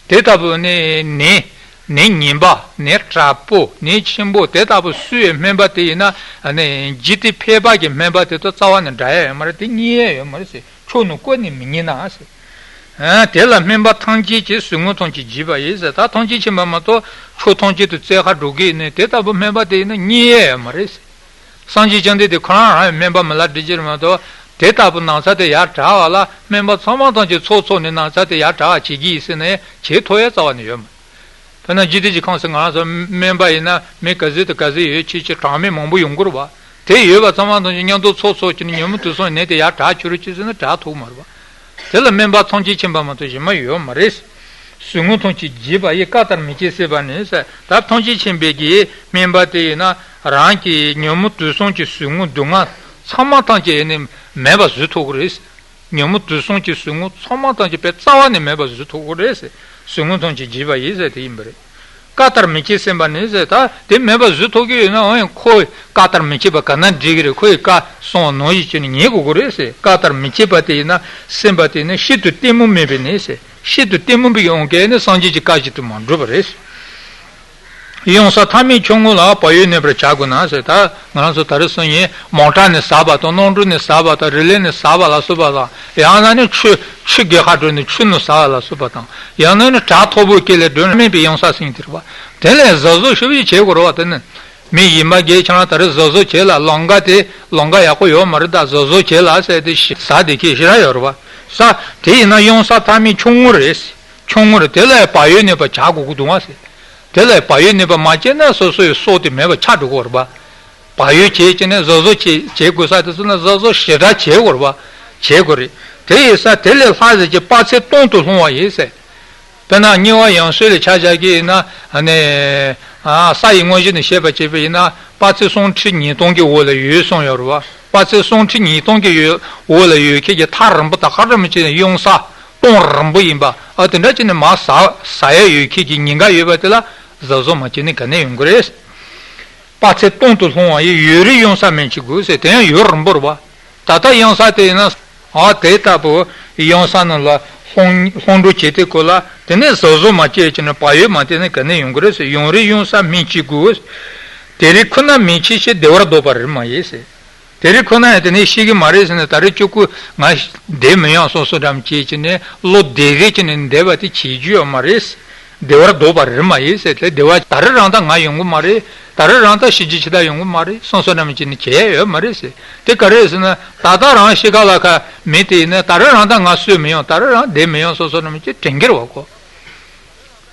དེ་ལྟ་བུ་ནི་ནད་ནད་ངན་པ་ནད་དྲག་པོ་ནད་ཆེན་པོ་དེ་ལྟ་བུ་གསོ་བའི་སྨན་པ་དེ་ཡིན་ན་ནི་འཇིག་རྟེན་ཕལ་པ་གི་སྨན་པ་དེ་དང་རྩ་བ་ནས་འདྲ་ཡ་ཡོད་མ་རེད། དེ་གཉིས་ཡ་ཡོད་མ་རེད་ཟེར། ཆོས་རྣམས་བཀོད་ནས་མི་ཉན་ན་ཟེར། ཨ་དེ་ལ་སྨན་པ་ཐམས་ཅད་ཀྱིས་ཟུག་རྔུ་ཐམས་ཅད་བརྗེད་པ་ཡིན་ཟེར། ད་ཐམས་ཅད་མཁྱེན་པ་མ་གཏོགས་ཆོས་ཐམས་ཅད་དུ་བཙལ་ཁ་འགྲོ་གི་ནི་དེ་ལྟ་བུ་སྨན་པ་དེ་ཡིན་ན་གཉིས་ཡ་ཡོད་མ་རེད་ཟེར། སངས་རྒྱས་བཅོམ་ལྡན་འདས་ཁོ་རང་རང་ཡང་སྨན་པ་མི་ལ་སྒྲིག་གི་རེད་མ་གཏོགས་དེ་ལྟ་བུ་ན་ཚ་དེ་ཡར་དྲག་པ་ལ་སྨན་པ་ཚང་མ་ཐམས་ཅད་ཚོགས་ཚོགས་ནས་ན་ཚ་དེ་ཡར་དྲག་པ་བྱེད་ཀྱི་ཡིན་ཟེར་ནས་བྱེད་ཐུབ་ཡ་རྩ་བ་ནས་ཡོད་མ་རེད། དཔེར་ན་འཇིག་རྟེན་གྱི་ཁམས་སུ་ང་རང་ཚོ་སྨན་པ་ཡིན་ན་མི་ག་ཚོད་དང་ག་ཚོད་ཡོད་ཅེས་ཀྱི་གྲངས་མེད་མང་པོ་ཡོང་གི་རེད་བ། དེ་ཡོད་པ་ཚང་མ་ཐམས་ཅད་མཉམ་དུ་ཚོགས་ཚོགས་བྱས་ནས་ཉོན་མོངས་དུག་གསུམ་ནད་དེ་ཡར་དྲག་བཅུག་རོགས་གྱིས་ཟེར་ན་དྲག་ཐུབ་མ་རེད་བ། དེ་ལ་སྨན་པ་ཐམས་ཅད་མཁྱེན་པ་མ་གཏོགས་གཞན་མ་ཡོད་མ་རེད། ཟུག་རྔུ་ཐམས་ཅད་བརྗེད་པ་ཡི། བཀའ་ལྟར་མི་བྱེད་སྲིད་པ་ནི་ཟེར། ད་ཐམས་ཅད་མཁྱེན་པའི་གི་སྨན་པ་དེ་ཡིན་ན་རང་གི་ཉོན་མོངས་དུག་གསུམ་གྱི་ཟུག་རྔུ་སྡུག་བསྔལ་ཚང་མ་ཐམས་ཅད་ནི་མེད་པ་བཟོ་ཐུབ་ཀྱི་རེད། ཉོན་མོངས་དུག་གསུམ་གྱི་ཟུག་རྔུ་ཚང་མ་ཐམས་ཅད་པའི་རྩ་བ་ནས་མེད་པ་བཟོ་ཐུབ་ཀྱི་རེད་ཟེར། ཟུག་རྔུ་ཐམས་ཅད་བརྗེད་པ་ཡིན་ཟེར་དེ་ཡིན་པ་རེད། བཀའ་ལྟར་མི་བྱེད་སྲིད་པ་ནི་ཟེར། ད་དེ་མེད་པ་བཟོ་ཐུབ་ཀྱི་ཡོད་ན་འོན་ཁོ་བཀའ་ལྟར་མི་བྱེད་པ་ག་ན་འགྲིག་གི་རེད། ཁོ་ཡི་བཀའ་གསུང་བ་ནང་བཞིན་བྱས་ནས་ཉན་དགོས་ཀྱི་རེད་ཟེར། བཀའ་ལྟར་མི་བྱེད་པ་དེ་ཡིན་ན་སེམས་པ་དེ་ནི་ཤིན་ཏུ་གཏི་མུག་མིན་པས་ནི་ཟེར། ཤིན་ཏུ་གཏི་མུག་པའི་ཡོང་གལ་ནི་སངས་རྒྱས་ཀྱི་བཀའ་བཞིན་དུ་མ་འགྲུབ་པ་རེད། ཡོང་ས་མཐའ་མའི་ཆུང་ངུ་ལ་བག་ཡོད་གནས་པར་བྱ་དགོས་ན་ཟེར། ད་ང་རང་ཚོ་ད་རེས་སོང་ཡིན་མོ་ཊ་ནས་ཟགས་པ་དང་གློག་འཕྲུལ་ནས་ཟགས་པ་དང་རི་ལི་ནས་ཟགས་པ་ལ་སོགས་པ་དང་ཡང་ན་ནི་ཆུ་ཆུ་རྒལ་ཁ་འགྲོ་ནས་ཆུ་ནས་ཟགས་པ་ལ་སོགས་པ་དང་ཡང་ན་ནི་བྲག་མཐོ་པོའི་དཀྱིལ་ལས་སྒྲོན་མེད་པའི་ཡོང་ས་ཟིན་དེ་རེད་བ། དེ་ལས་གཟབ་གཟབ་ཞེ་པོ་ཅིག་བྱེད་དགོས་རེད་བ། དེ་ནི་མི་ཡིན་པ་གས་ཁྱེད་རང་ད་རེས་གཟབ་གཟབ་བྱེད་ལ་ལམ་ཁ་དེ་ལམ་ཁ་ཡག་པོ་ཡོད་མ་རེད། ད་གཟབ་གཟབ་བྱེད་ལ་ཟེར་དེ་ཟ་བདེ་སྐྱིད་ཞེ་དྲག་ཡོད་རེད་བ། ས་དེ་ཡིན་ན་ཡོང་ས་མཐའ་མའི་ཆུང་ངུ་རེད། ཆུང་ངུ་རེད། དེ་ལ་བག་ཡོད་གནས་པ་བྱ་དགོས་ཀྱི་འདུག་བ་ཟེར། དེ་ལ་བག་ཡོད་གནས་པ་མ་བྱས་ན་སོ་སོའི་སྲོག་དེ་མེད་པ་ཆགས་འགྲོ་གི་རེད་པ། བག་ཡོད་བྱས་བྱས་ནས་གཟབ་གཟབ་བྱེད་བྱེད་དགོས་ས་དེ་ཚོ་ན་གཟབ་གཟབ་ཞེ་དྲག་བྱེད་དགོས་རེད་པ། བྱེད་དགོས་རེད། དེ་ཡིན་ས་དེ་ལས་ལྷག་ཟེར་གྱི་དཔག་ཚད་སྟོང་དུ་ལྷུང་བ་ཡིན་ཟེར། དཔེར་ན་དམྱལ་བ་ཡང་སོས་ལ་ཆ་བཞག་གི་ཡིན་ན་ཨ་ནི་ཨ་ས་ཡི་དངོས་གཞི་ནས་བཤད་པ་བྱས་པ་ཡིན་ན་དཔག་ཚད་སུམ་ཁྲི་ཉིས་སྟོང་གི་འོག་ལ་ཡོད་གསུངས་ཡོད་རེད་པ། དཔག་ཚད་སུམ་ཁྲི་ཉིས་སྟོང་གི་ཡོད་འོག་ལ་ཡོད་ཁྱེད་ཀྱི་ཐག་རིང་པོ་ད་ག་རེ་མི་བྱེད་ཡོང་ས། སྟོང་རིང་པོ་ཡིན་པ། ཨ་དེ་འདྲ་བྱས་ནས་མར་ཟགས་ཟགས་ཡ་ཡོད་ཁྱེད་ཀྱི་ཉེན་ཁ་ཡོད་པ་དེ་ལ་གཟབ་གཟབ་མ་བྱས་ནས་ག་ནས་ཡོང་གི་རེད། དཔག་ཚད་སྟོང་དུ་ལྷུང་བ་ཡི་ཡུན་རིང་ཡོང་ས་མིན་གྱི་དགོས་ཟེར། དེ་ཡང་ཡུན་རིང་པོ་རེད་བ། ད་ལྟ་ཡོང་ས་དེ་ཡིན་ན་ཨ་དེ་ལྟ་བུ་ཡོང་ས་ནང་ལ་ལྷུང་ལྷུང་འགྲོ་བྱེད་དེ་ཁོ་ལ་དེ་ནས་གཟབ་གཟབ་མ་བྱས་ཀྱི་ནས་བག་ཡོད་མ་བསྟེན་ནས་ག་ནས་ཡོང་གི་རེད་ཟེར། ཡུན་རིང་ཡོང་ས་མིན་གྱི་དགོས། དེ་རིང་ཁོ་ན་མི་འཆི་ཞེས་བདེ་བར་ལྡོག་པ་རེད་མ་ཡིན་ཟེར། དེ་རིང་ཁོ་ན་ཡང་དེ་ནས་ཤི་གི་མ་རེད་ཟེར་ནས་ད་རེས་གཅིག་པུ་ང་བསྡད་མི་ཡོང་སོ་སོ་འགྲམ་བྱེད་ཀྱི་ནས་བློ་བདེ་བདེ་ཀྱི་ནས་བསྡད་པ་དེ་བྱེད་རྒྱུ་ཡོད་མ་རེད། བདེ་བར་ལྡོག་པ་རེད་མ་ཡིན་ཟེར། དེ་བདེ་བ་ད་རེས་རང་ད་ང་ཡོང་གི་མ་རེད། ད་རེས་རང་ད་ཤི་རྒྱུ་ཇི་ལྟར་ཡོང་གི་མ་རེད། སོ་སོ་འགྲམ་བྱེད་ནས་བྱེད་ཡ་ཡོད་མ་རེད་ཟེར། དེ་ག་རེད་ཟེར་ན་ད་ལྟ་རང་ཤི་ཁ་ལ་ཁ་མི་དེ་ཡིན་ན་ད་རེས་རང་ད་ང་གསོས་མི་ཡོང་། ད་རེས་རང་བསྡད་མི་ཡོང་སོ་སོ་འགྲམ་བྱེད་དྲན་གྱི་རེད་བ་ཁོ།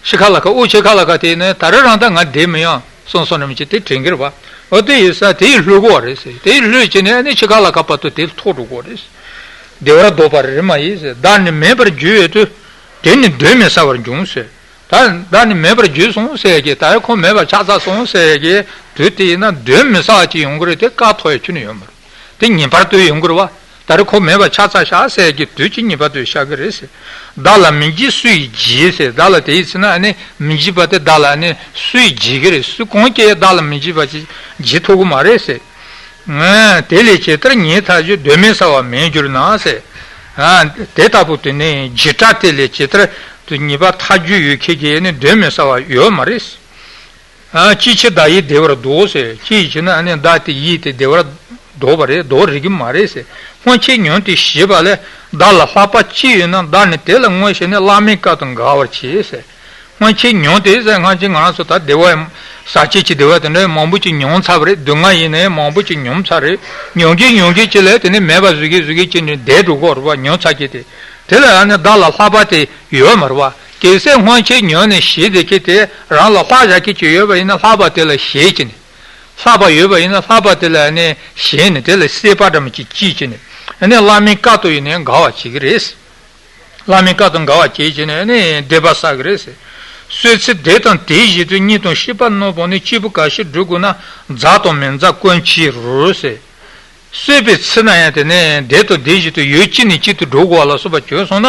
ཤི་ཁ་ལ་ཁ་དབུགས་ཆད་ཁ་ལ་ཁ་དེ་ནས་ད་རེས་རང་ད་ང་བསྡད་མི་ཡོང་སོང་སོང་ནམ་ཅི་དེ་དྲན་གྱི་རེད་བ། འོ་དེ་ཡིན་ས་དེ་ཡི་ལྷོད་གོ་བ་རེད་ཟེར། དེ་ཡི་ལྷོད་བྱས་ནས་ཨ་ནི་ཤི་ཁ་ལ་ཁ་བར་དུ་དེ་ཐོག་འགྲོ་གོ་རེད། བདེ་བར་ལྡོག་པ་རེད་མ་ཡིན་ཟེར། བདག་ནི་མེད་པར་གྱུར་བའི་དུས། དེ་ནི་གདོན་མི་ཟ་བར་འབྱུང་ཟེར། ད་བདག་ནི་མེད་པར་གྱུར་སོང་ཟེར་གྱི་ད་ཁོ་མེད་པ་ཆགས་ཚར་སོང་ཟེར་གྱི་དུས་དེ་ཡིན་ན་གདོན་མི་ཟ་བ་ཅིག་ཡོང་གི་རེད། དེ་བཀག་ཐུབ་ཡ་ཁྱོན་ནས་ཡོད་མ་རེད། དེ་ངེས་པར་དུ་ཡོང་གི་རེད་བ། ད་རེས་ཁོ་མེད་པ་ཆགས་ཚར་ཤག་ཟེར་གྱི་དུས་ཀྱི་ངེས་པར་དུ་ཤར་གི་རེད་ཟེར། བདག་ལ་མི་འཇིགས་སུ་ཡིས་འཇིགས་ཟེར། བདག་ལ་དེ་ཡིས་ཟེར་ན་ཨ་ནི་མི་འཇིགས་པ་དེ་བདག་ལ་ཨ་ནི་སུ་ཡིས་འཇིགས་ཀྱི་རེད། སུ་གང་གིས་བདག་ལ་མི་འཇིགས་པ་ཅིག་འཇིགས་ཐུབ་ཀྱི་མ་རེད་ཟེར། ཨ་དེ་ལས་ཇི་ལྟར་ཉིད་ཐག་ཆོད་གདོན་མི་ཟ་བ་མེད་གྱུར་ན་ཟེར། ཨ་དེ་ལྟ་བུ་དེ་ནི་འཇིགས་སྐྲག་དེ་ལས་ཇི་ལྟར་དུ་ཉེས་པ་ཐག་ཆོད་ཡོད་མཁན་གྱི་ཨ་ནི་གདོན་མི་ཟ་བ་ཡོད་མ་རེད། ཨ་ཅི་ཕྱིར་བདག་ཡིད་བདེ་བར་ལྡོག་ཟེར། ཅི་ཡིན་ན་ཨ་ནི་བདག་དེ་ཡིད་དེ་བདེ་བར་ལྡོག་པ་རེད། ལྡོག་རིགས་ཀྱི་མ་རེད་ཟེར། སྔོན་ཆད་ཉོན་ཏེ་ཞེས་པ་ལས་བདག་ལ་ལྷག་པ་ཅི་ཡོད་ན་བདག་ནི་དེ་ལ་བསྔོ་ཞེས་ནས་བླ་མའི་བཀའ་དང་འགལ་བར་བྱེད་ཟེར། སྔོན་ཆད་ཉོན་ཏེ་ཟེར། སྔོན་ཆད་ང་རང་ཚོ་ད་བདེ་བ་ཟག་བཅས་ཀྱི་བདེ་བ་དེ་འདྲ་མང་པོ་ཅིག་མྱོང་ཚར་བ་རེད། སྡུག་བསྔལ་ཡིན་ནའི་མང་པོ་ཅིག་མྱོང་ཚར་རེད། མྱོང་གིན་མྱོང་གིན་ཅི་ལས་དེ་ནི་མེད་པ་བཟོ་གིན་བཟོ་གིན་ཅི་ནི་བསྡད་འགྲོ་གི་རེད་བ། མྱོང་ཚར་གྱི་དེ། དེ་ལ་ཨ་ནི་བདག་ལ་ལྷག་པ་དེ་ཡོད་མ་རེད་བ། གལ་སྲིད་སྔོན་ཆད་ཉོན་ནས་ཞེད་བསྡད་ཀྱི་དེ་རང་ལ་ལྷག་བཞག་གི་ཅིག་ཡོད་པ་ཡིན་ན་ལྷག་པ་དེ་ལ་ཞེད་ཀྱི་ནི། ལྷག་པ་ཡོད་པ་ཡིན་ན་ལྷག་པ་དེ་ལ་ཨ་ནི་ཞེད་ནས་དེ་ལ་སྲེད་པ་འདྲ་མོ་ཅིག་སྐྱེས་ཀྱི་ནི། ཨ་ནི་བླ་མའི་བཀའ་དང་ཡིན་ནའི་འགལ་བ་བྱེད་ཀྱི་རེད། བླ་མའི་བཀའ་དང་འགལ་བ་བྱེད་ཀྱི་ནི་ཨ་ནི་སྡིག་པ་བསགས་ཀྱི་རེད་ཟེར། གསོད་ཚེ་དེ་དང་དེའི་གཞི་དུས་གཉིད་དང་ཤེས་པ་རྣམས་སྤངས་ནས་སྐྱེས་བུ་ག་ཤེད་སྒྲུབ་དགོས་ན་མཛའ་དང་མི་མཛའ་སྐོར་ཕྱིར་རོ་ཟེར། གསོད་པའི་ཚེ་ན་ཡང་དེ་ནས་བདེ་དང་བདེ་བཞིན་དུ་ཡུལ་གཅིག་ནས་གཅིག་ཏུ་འགྲོ་དགོས་པ་ལ་སོགས་པ་བྱོན་སོང་ན་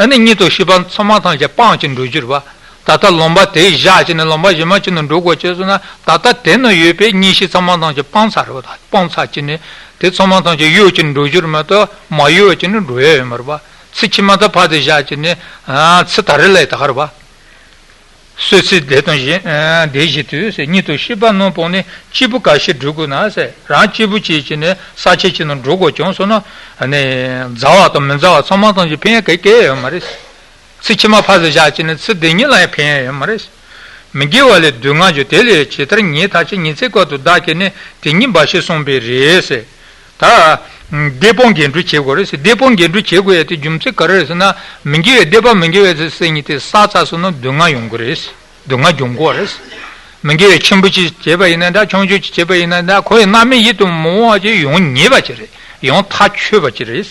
ཨ་ནི་གཉིད་དང་ཤེས་པ་ཚང་མ་ཐམས་ཅད་སྤངས་ཀྱི་འགྲོ་རྒྱུ་རེད་བ། ད་ལྟ་ལུང་པ་དེ་བཞག་ཅིག་ནས་ལུང་པ་གཞན་མ་གཅིག་ནས་འགྲོ་དགོས་བྱས་སོང་ན་ད་ལྟ་དེ་ན་ཡོད་པའི་གཉིད་ཤེས་ཚང་མ་ཐམས་ཅད་སྤངས་ཚར་རེད་བ། ད་སྤངས་ཚར་ཅིག་ནས་དེ་ཚང་མ་ཐམས་ཅད་གཡོས་ཀྱི་འགྲོ་རྒྱུ་རེད་མ་གཏོགས་མ་གཡོས་ཅིག་ནས་འགྲོ་ཡ་ཡོད་མ་རེད་བ། ཚེ་ཕྱི་མ་ད་ཕར་དེ་བཞག་ཅིག་ནས་ཚེ་ད་རེས་ལས་ད་ག་རེད་བ། གསོད་ཚེ་བདེ་དང་བཞི། ཨ་བདེ་བཞི་དུས་ཟེར། གཉིད་དང་ཤེས་པ་རྣམས་སྤངས་ནས་སྐྱེས་བུ་ག་ཤེད་སྒྲུབ་དགོས་ན་ཟེར། རང་སྐྱེས་བུ་སྐྱེས་ཀྱི་ནས་ས་ཆ་གཅིག་ནས་འགྲོ་དགོས་བྱུང་སོང་ན་ཨ་ནི་མཛའ་བ་དང་མི་མཛའ་བ་ཚང་མ་ཐམས་ཅད་ཕན་ཡ་ག་གེ་ཡོད་མ་རེད། ཚེ་ཕྱི་མ་ཕར་ཚུར་བཞག་ཀྱི་ནས་ཚེ་འདི་ཉིད་ལ་ཡང་ཕན་ཡ་ཡོད་མ་རེད། མི་དགེ་བ་ལས་སྡུག་བསྔལ་འབྱུང་། དེ་ལས་ཇི་ལྟར་ཉིད་ཐག་ཆོད། ཉི་ཚེ་སྐབས་དུ་བདག་གིས་ནི། དེ་ཉིད་འབའ་ཞིག་གསུངས་པས་རེད་ཟེར། ད་སྡིག་སྤོང་དགེ་སྒྲུབ་བྱེད་དགོས་རེད་ཟེར། སྡིག་སྤོང་དགེ་སྒྲུབ་བྱེད་དགོས་ཡ་དེ་རྒྱུ་མཚན་ག་རེ་རེད་ཟེར་ན། མི་དགེ་བའི་སྡིག་པ་མི་དགེ་བའི་ཚེ་སེམས་ཉིད་དེ་བསགས་ཚར་སོང་ན་སྡུག་བསྔལ་ཡོང་གི་རེད། སྡུག་བསྔལ་འབྱུང་གི་རེད། མི་དགེ་བའི་ཆེན་པོ་ཅིག་བྱས་པ་ཡིན་ན་འདྲ། ཆུང་ཆུང་ཅིག་བྱས་པ་ཡིན་ན་འདྲ། ཁོ་ཡི་རྣམ་སྨིན་ཡིད་དུ་མི་འོང་བ་ཅིག་ཡོང་ངེས་པ་ཅིག་རེད། ཡོང་ཐག་ཆོད་པ་ཅིག་རེད།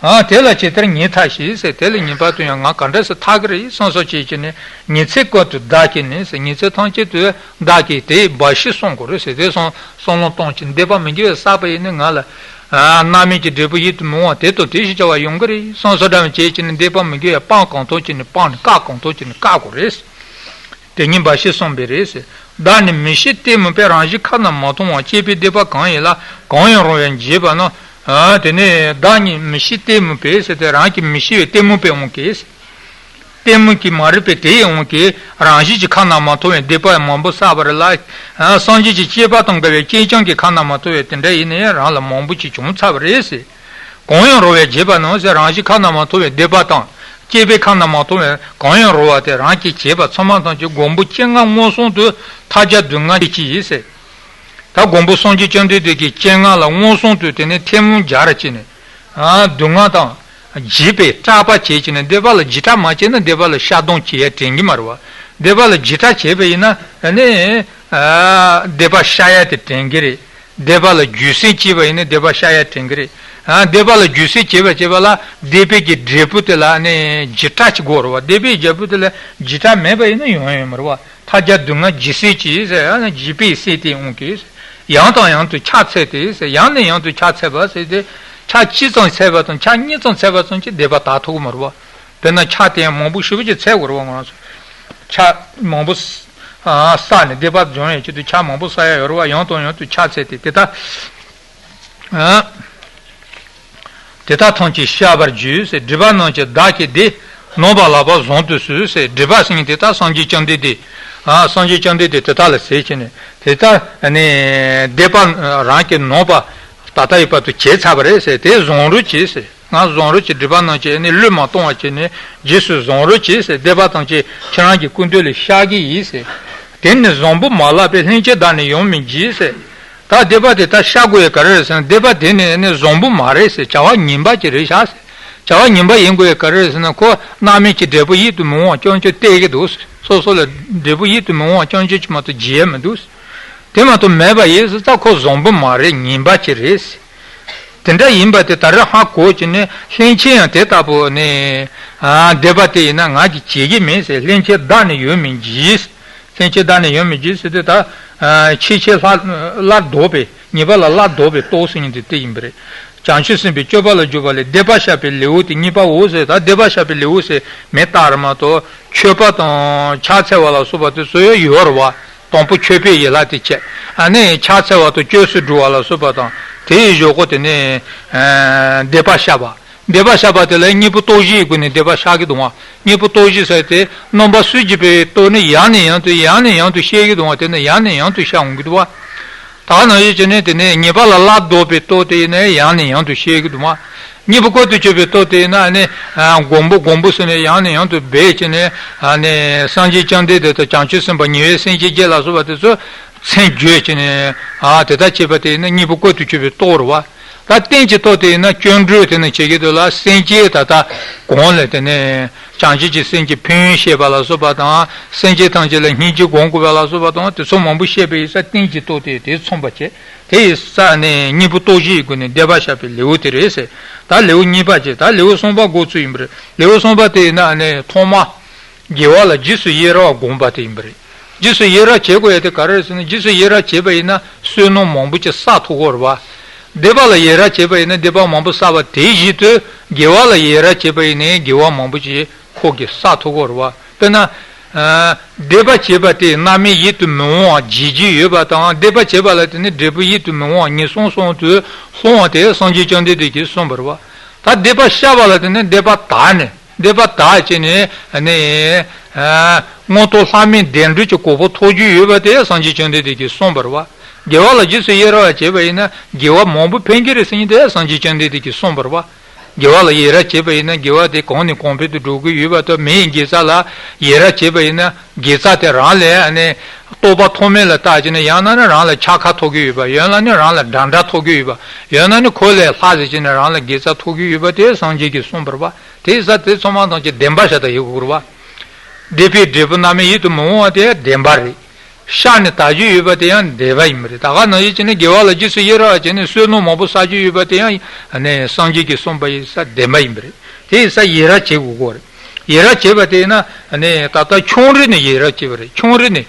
ཨ་དེ་ལ་ཇི་ལྟར་ཉིད་ཐག་ཞིག་ཟེར། དེ་ལ་ཉེས་པ་དུ་ཡང་ང་ག་འདྲ་སེ་ཐག་གི་རེད་བསམ་སོ་བྱེད་ཀྱི་ནི། ཉི་ཚེ་སྐབས་དུ་བདག་གིས་ནི་ཟེར། ཉི་ཚེ་ཐམས་ཅད་དུ་བདག་གིས་དེ་འབའ་ཞིག་གསུངས་དགོས་རེད་ཟེར། དེ་སོང་བསམ་བློ་གཏོང་ཅིང་སྡིག་པ་མི་དགེ་བ་བསགས་པ་ཡིན་ནི་ང་ལ་ཨ་རྣམ་སྨིན་གྱི་འབྲས་བུ་ཡིད་དུ་མི་འོང་བ་དེ་དང་དེ་བཞིན་བྱ་བ་ཡོང་གི་རེད་བསམ་སོ་འདྲ་མི་བྱེད་ཀྱི་ནི། སྡིག་པ་མི་དགེ་བ་སྤང་གང་ཐུབ་ཀྱི་ནི་སྤང་ནི། བཀག་གང་ཐུབ་ཀྱི་ནི་བཀག་དགོས་རེད། དེ་ཉིད་འབའ་ཞིག་གསུངས་པས་རེད་ཟེར། བདག་ནི་མི་ཤེས་གཏི་མུག་པས། རང་བཞིན་ཁ་ན་མ་མཐོང་བ། སྐྱེས་པའི་སྡིག་པ་གང་ཡིན་ལ། གང་ཡང་རུང་བས་འཇིགས་པ་ན། ཨ་དེ་ནས་བདག་ནི་མི་ཤེས་གཏི་མུག་པས་ཟེར་ཏེ་རང་གི་མི་ཤེས་པའི་གཏི་མུག་པས་འོང་གི་ཟེར། གཏི་མུག་གིས་མ་རིག་པའི་དེ་ཡི་དབང་གིས་རང་བཞིན་གྱིས་ཁ་ན་མ་ཐོ་བའི་སྡིག་པ་མང་པོ་བསགས་པ་རེད་ལ། སངས་རྒྱས་ཀྱི་བསྐྱེད་པ་དང་འགལ་བའི་བསྐྱེད་བྱ་གིས་ཁ་ན་མ་ཐོ་བའི་དེ་འདྲ་ཡིན་ནའི་རང་ལ་མང་པོ་ཅིག་བྱུང་ཚར་བ་རེད་ཟེར། གང་ཡང་རུང་བས་བྱས་པ་རྣམས་ཟེར། རང་བཞིན་ཁ་ན་མ་ཐོ་བའི་སྡིག་པ་དང་། བསྐྱེད་པའི་ཁ་ན་མ་ཐོ་བའི་གང་ཡང་རུང་བ་དེ་རང་གིས་བྱས་པ་ཚང་མ་ཐམས་ཅད་མགོན་པོ་སྤྱན་སྔ་མངོན་སུམ་དུ་ཐལ་སྦྱར་སྡུག་བསྔལ་ཅིག་ཡིན་ཟེར། ད་མགོན་པོ་སངས་རྒྱས་བཅོམ་ལྡན་འདས་ཀྱི་སྤྱན་སྔ་ལ་མངོན་སུམ་དུ་དེ་ནས་ཐལ་མོ་སྦྱར་བྱས་ནས། ཨ། སྡུག་བསྔལ་དང་། བྱས་པས་སྐྲག་པ་བྱས་བྱས་ནས་སྡིག་པ་ལ་འཇིགས་སྐྲག་མ་བྱས་ན་སྡིག་པ་ལ་བཤགས་སྡོམ་བྱེད་ཡ་དྲན་གྱི་མ་རེད་བ། སྡིག་པ་ལ་འཇིགས་སྐྲག་བྱས་པ་ཡིན་ན་ནི། ཨ། སྡིག་པ་བཤགས་ཡ་དེ་དྲན་གྱི་རེད། སྡིག་པ་ལ་རྒྱུ་སེམས་སྐྱེས་པ་ཡིན་ན་སྡིག་པ་བཤགས་ཡ་དྲན་གྱི་རེད། ཨ། སྡིག་པ་ལ་རྒྱུ་སེམས་སྐྱེས་པ་བྱས་པ་ལ་སྡིག་པའི་གི་འབྲས་བུ་དེ་ལ་ནི་འཇིགས་སྐྲག་ཅིག་དགོས་རེད་བ། སྡིག་པའི་འབྲས་བུ་དེ་ལ་འཇིགས་སྐྲག་མེད་པ་ཡིན་ན་ཡོང་ཡ་ཡོད་མ་རེད་བ། ཐལ་སྦྱར་སྡུག་བསྔལ་འཇིགས་སེམས་ཀྱིས་ཟེར། ཨ་ནི་འཇིགས་པའི་སེམས་དེའི་དབང་གིས་ཟེར། ཡང་དང་ཡང་དུ་ཕྱག་འཚལ་ཏེ་ཟེར། ཡང་ནས་ཡང་དུ་ཕྱག་འཚལ་བ་ཟེར་ཏེ། ཕྱག་གཅིག་ཙམ་འཚལ་བ་དང་ཕྱག་གཉིས་ཙམ་འཚལ་བ་ཙམ་གྱིས་སྡིག་པ་དག་ཐུབ་ཀྱི་མ་རེད་བ། དཔེར་ན་ཕྱག་དེ་ཡང་མང་པོ་ཞེ་པོ་ཅིག་འཚལ་དགོས་རེད་བ། ང་རང་ཚོ་ཕྱག་མང་པོ་བསགས་ནས་སྡིག་པ་སྦྱོང་ཡས་ཆེད་དུ་ཕྱག་མང་པོ་བསགས་ཡ་ཡོད་རེད་བ། ཡང་དང་ཡང་དུ་ཕྱག་འཚལ་ཏེ་དེ་ལྟར། ཨ། དེ་དག་ཐམས་ཅད་བཤགས་པར་བགྱི་ཟེར། སྒྲིབ་པ་རྣམས་ཀྱང་བདག་གིས་འདི། ནོངས་པ་ལགས་པར་བཟུང་དུ་གསོལ་ཟེར། སྒྲིབ་པ་ཟེར་མཁན་དེ་དག་སངས་རྒྱས་བཅོམ་ལྡན་འདས། ཨ། སངས་རྒྱས་བཅོམ་ལྡན་འདས་དེ་དག་ལ་ཟེར་བྱས་ནས་དེ་དག་ནི་སྡིག་པ་རང་གི་ནོངས་པ་ད་ལྟ་ཡི་བར་དུ་བྱས་ཚར་བ་རེད་ཟེར། དེ་བཟུང་རོགས་གྱིས་ཟེར། ང་བཟུང་རོགས་གྱིས། སྒྲིབ་པ་རྣམས་ཀྱིས་ནི་བློས་མ་གཏོང་བ་བྱས་ནས་རྗེས་སུ་བཟུང་རོགས་གྱིས་ཟེར། སྡིག་པ་ཐམས་ཅད་ཁྱེད་རང་གི་སྐུ་མདུན་ལ་བཤགས་ཀྱི་ཡིན་ཟེར། དེ་ནི་བཟང་པོ་མ་ལགས་པས་ལྷན་སྐྱེས་བདག་ནི་ཡོང་མི་བགྱིད་ཟེར། ད་སྡིག་པ་དེ་ད་བཤགས་དགོས་ཡ་ག་རེ་རེད་ཟེར་ན། སྡིག་པ་དེ་ནི་ནི་བཟང་པོ་མ་རེད་ཟེར། བྱ་བ་ངན་པ་ཅིག་རེད་ཤག་ཟེར། བྱ་བ་ངན་པ་ཡིན་དགོས་ཡ་ག་རེ་རེད་ཟེར་ན། ཁོ་རྣམ་སྨིན་གྱི་འབྲས་བུ་ཡིད་དུ་མི་འོང་བ་རྐྱང་རྐྱང་སྟེར་གྱི་འདུག་ཟེར། སོ་སོ་ལ་འབྲས་བུ་ཡིད་དུ་མི་འོང་བ་རྐྱང་རྐྱང་ཅིག་མ་གཏོགས་བྱེད་ཡ་མི་འདུག་ཟེར། དེ་མ་གཏོགས་མེད་པ་ཡིན་ཟེར་ཙང་ཁོ་བཟང་པོ་མ་རེད། ངན་པ་ཅིག་རེད་ཟེར། དེ་འདྲ་ཡིན་པ་དེ་ད་རེས་ཧ་གོ་བྱས་ནས་ལྷན་སྐྱེས་ཡང་དེ་ལྟ་བུ་ནི། ཨ། སྡིག་པ་དེ་ཡིན་ན་ང་གིས་བྱེད་ཀྱི་མིན་ཟེར། ལྷན་སྐྱེས་བདག་ནི་ཡོད་མིན་བགྱིད། ལྷན་སྐྱེས་བདག་ནི་ཡོད་མིན་བགྱིད་ཟེར་དུས་ད། ཨ། ཆོས་ཅན་སླར་སླར་ལྡོག་པའི་ཉེས་པ་ལ་སླར་ལྡོག་པའི་རྟོག་ཟེར་མཁན་དེ་དེ་ཡིན་པ་རེད། བྱང་ཆུབ་སེམས་དཔའི་སྤྱོད་པ་ལ་འཇུག་པ་ལས་སྡིག་པ་བཤགས་པའི་ལེའུ་དེ་གཉིས་པའོ་ཟེར། ད་སྡིག་པ་བཤགས་པའི་ལེའུ་ཟེར་མི་རྟག་རེད་མ་གཏོགས་མཆོད་པ་དང་ཕྱག་འཚལ་བ་ལ་སོགས་པ་དེ་ཚོ་ཡོད་རེད་བ། དང་པོ་མཆོད་པའི་ཡན་ལག་དེ་བྱས། ཨ་ནི་ཕྱག་འཚལ་བ་དང་སྐྱབས་སུ་འགྲོ་བ་ལ་སོགས་པ་དང་དེ་ཡི་གཞུག་གུ་དེ་ནི། ཨ། སྡིག་པ་བཤགས་པ། སྡིག་པ་བཤགས་པ་དེ་ལ་གཉེན་པོ་སྟོབས་བཞིའི་སྒོ་ནས་སྡིག་པ་བཤགས་ཀྱི་འདུག་བ། གཉེན་པོ་སྟོབས་བཞི་ཟེར་དེ་རྣམ་པ་གསུམ་གྱི་པའི་སྟོབས་ནི་ཡང་ནས་ཡང་དུ་ཡང་ནས་ཡང་དུ་བཤད་ཀྱི་འདུག་བ། དེ་ནི་ཡང་ནས་ཡང་དུ་བཤགས་འོང་གི་འདུག་བ། ད་ག་ནང་བཞིན་བྱས་ནས་དེ་ནས་ཉེས་པ་ལ་སླར་ལྡོག་པའི་སྟོབས་དེ་ཡིན་ན་ཡང་ནས་ཡང་དུ་བཤད་ཀྱི་འདུག་བ། གཉེན་པོ་བཀོད་དུ་གྱུར་པའི་སྟོབས་དེ་ཡིན་ན་ནི། ཨ། མགོན་པོ་མགོན་པོ་ཟེར་ནས་ཡང་ནས་ཡང་དུ་འབོད་བྱས་ནས། ཨ་ནི་སངས་རྒྱས་བཅོམ་ལྡན་འདས་དང་བྱང་ཆུབ་སེམས་དཔའ་ཉེ་བའི་སེམས་ཅན་བརྒྱད་ལ་སོགས་པ་དེ་ཚོ་མཚན་བརྗོད་བྱས་ནས། ཨ། དེ་ལྟར་བྱེད་པ་དེ་ཡིན་ན་གཉེན་པོ་བཀོད་དུ་གྱུར་པའི་སྟོབས་རེད་བ། ད་རྟེན་གྱི་སྟོབས་དེ་ཡིན་ན་སྐྱབས་འགྲོ་དེ་ནི་བྱེད་ཀྱི་འདུག་ལ། སེམས་ཅན་ད་ལྟ་གོང་ལ་དེ་ནས་བྱང་ཆུབ་ཀྱི་སེམས་ཀྱི་ཕན་ཡོན་བཤད་པ་ལ་སོགས་པ་དང་། སེམས་ཅན་ཐམས་ཅད་ལ་སྙིང་རྗེ་སྒོམ་དགོས་པ་ལ་སོགས་པ་དང་། དེ་ཚོ་མང་པོ་བཤད་པའི་ས་རྟེན་གྱི་སྟོབས་དེ་དེ་མཚོན་པ་བྱས། དེ་ཡི་ས་ནས་གཉེན་པོ་སྟོབས་བཞིའི་སྒོ་ནས་སྡིག་པ་བཤགས་པའི་ལེའུ་དེ་རེད་ཟེར། ད་ལེའུ་གཉིས་པ་བྱས། ད་ལེའུ་གསུམ་པ་འགོ་ཚུགས་ཡིན་པ་རེད། ལེའུ་གསུམ་པ་དེ་ཡིན་ན་ནི་ཐོག་མ། དགེ་བ་ལ་རྗེས་སུ་ཡི་རང་བ་སྒོམ་པ་དེ་ཡིན་པ་རེད། རྗེས་སུ་ཡི་རང་བྱེད་དགོས་ཡ་དེ་ག་རེ་རེད་ཟེར་ན། རྗེས་སུ་ཡི་རང་བྱས་པ་ཡིན་ན་བསོད་ནམས་མང་པོ་ཅིག་བསགས་ཐུབ་ཀྱི་རེད་བ། སྡིག་པ་ལ་ཡི་རང་བྱས་པ་ཡིན་ན་སྡིག་པ་མང་པོ་བསགས་པ་དེ་བཞིན་དུ་དགེ་བ་ལ་ཡི་རང་བྱས་པ་ཡིན་ན་དགེ་བ་མང་པོ་ཅིག་ཁོ་གིས་བསགས་ཐུབ་ཀྱི་རེད་བ། དཔེར་ན། ཨ། སྡིག་པ་བྱས་པ་དེ་རྣམ་སྨིན་ཡིད་དུ་མི་འོང་བ་བྱེད་ཀྱི་ཡོད་པ་དང་། སྡིག་པ་བྱས་པ་ལ་དེ་ནི་འབྲས་བུ་ཡིད་དུ་མི་འོང་བ་ངན་སོང་གསུམ་དུ་ལྷུང་བ་དེ་སངས་རྒྱས་བཅོམ་ལྡན་འདས་ཀྱིས་གསུངས་པ་རེད་བ། ད་སྡིག་པ་བཤགས་པ་ལ་དེ་ནི་སྡིག་པ་དག་ནས། སྡིག་པ་དག་བྱས་ནས་ནི། ཨ། མངོན་མཐོ་ལྷ་མིའི་བདེ་འགྲོ་གྱི་གོ་འཕང་ཐོབ་རྒྱུ་ཡོད་པ་དེ་སངས་རྒྱས་བཅོམ་ལྡན་འདས་ཀྱིས་གསུངས་པ་རེད་བ། དགེ་བ་ལ་རྗེས་སུ་ཡི་རང་བ་བྱས་པ་ཡིན་ན་དགེ་བ་མང་པོ་འཕེལ་གྱི་རེད་ཟེར་མཁན་དེ་སངས་རྒྱས་བཅོམ་ལྡན་འདས་ཀྱིས་གསུངས་པ་རེད་བ། དགེ་བ་ལ་ཡི་རང་བྱས་པ་ཡིན་ན་དགེ་བ་དེ་གོང་ནས་གོང་འཕེལ་དུ་འགྲོ་གི་ཡོད་པ་དང་། མི་ཡི་དགེ་རྩ་ལ་ཡི་རང་བྱས་པ་ཡིན་ན་དགེ་རྩ་དེ་རང་ལ་ནི་རྟོགས་པ་ཐོགས་མེད་ལ་བཏགས་བྱས་ནས། ཡང་ན་ནི་རང་ལ་ཕྱག་ཁ་ཐོབ་ཀྱི་ཡོད་པ། ཡང་ན་ནི་རང་ལ་འདྲ་འདྲ་ཐོབ་ཀྱི་ཡོད་པ། ཡང་ན་ནི་ཁོ་ལས་ལྷག་ཟེར་བྱས་ནས་རང་ལ་དགེ་རྩ་ཐོབ་ཀྱི་ཡོད་པ་དེ་སངས་རྒྱས་ཀྱིས་གསུངས་པ་རེད་བ། དེ་ཡི་ས་དེ་ཚང་མ་ཐམས་ཅད་བདེན་པ་ཤ་སྟག་ཡིན་དགོས་རེད་བ། སྡིག་པའི་འབྲས་བུ་རྣམ་སྨིན་ཡིད་དུ་མི་འོང་བ་དེ་བདེན་པ་རེད། བཤགས་ནས་དག་རྒྱུ་ཡོད་པ་དེ་ཡང་བདེན་པ་ཡིན་པ་རེད། ད་ག་ནང་བཞིན་བྱས་ནས་དགེ་བ་ལ་རྗེས་སུ་ཡི་རང་བ་བྱས་ནས་བསོད་ནམས་མང་པོ་བསགས་རྒྱུ་ཡོད་པ་དེ་ཡང་ནི་སངས་རྒྱས་ཀྱིས་གསུངས་པ་ཡིན་ས་བདེན་པ་ཡིན་པ་རེད། དེ་ཡིན་ས་ཡི་རང་བྱེད་དགོས་ཀྱི་རེད། ཡི་རང་བྱེད་པ་དེ་ཡིན་ན་ནི་ད་ལྟ་ཆུང་རིགས་ནས་ཡི་རང་བྱེད་པ་རེད། ཆུང་རིགས་ནས།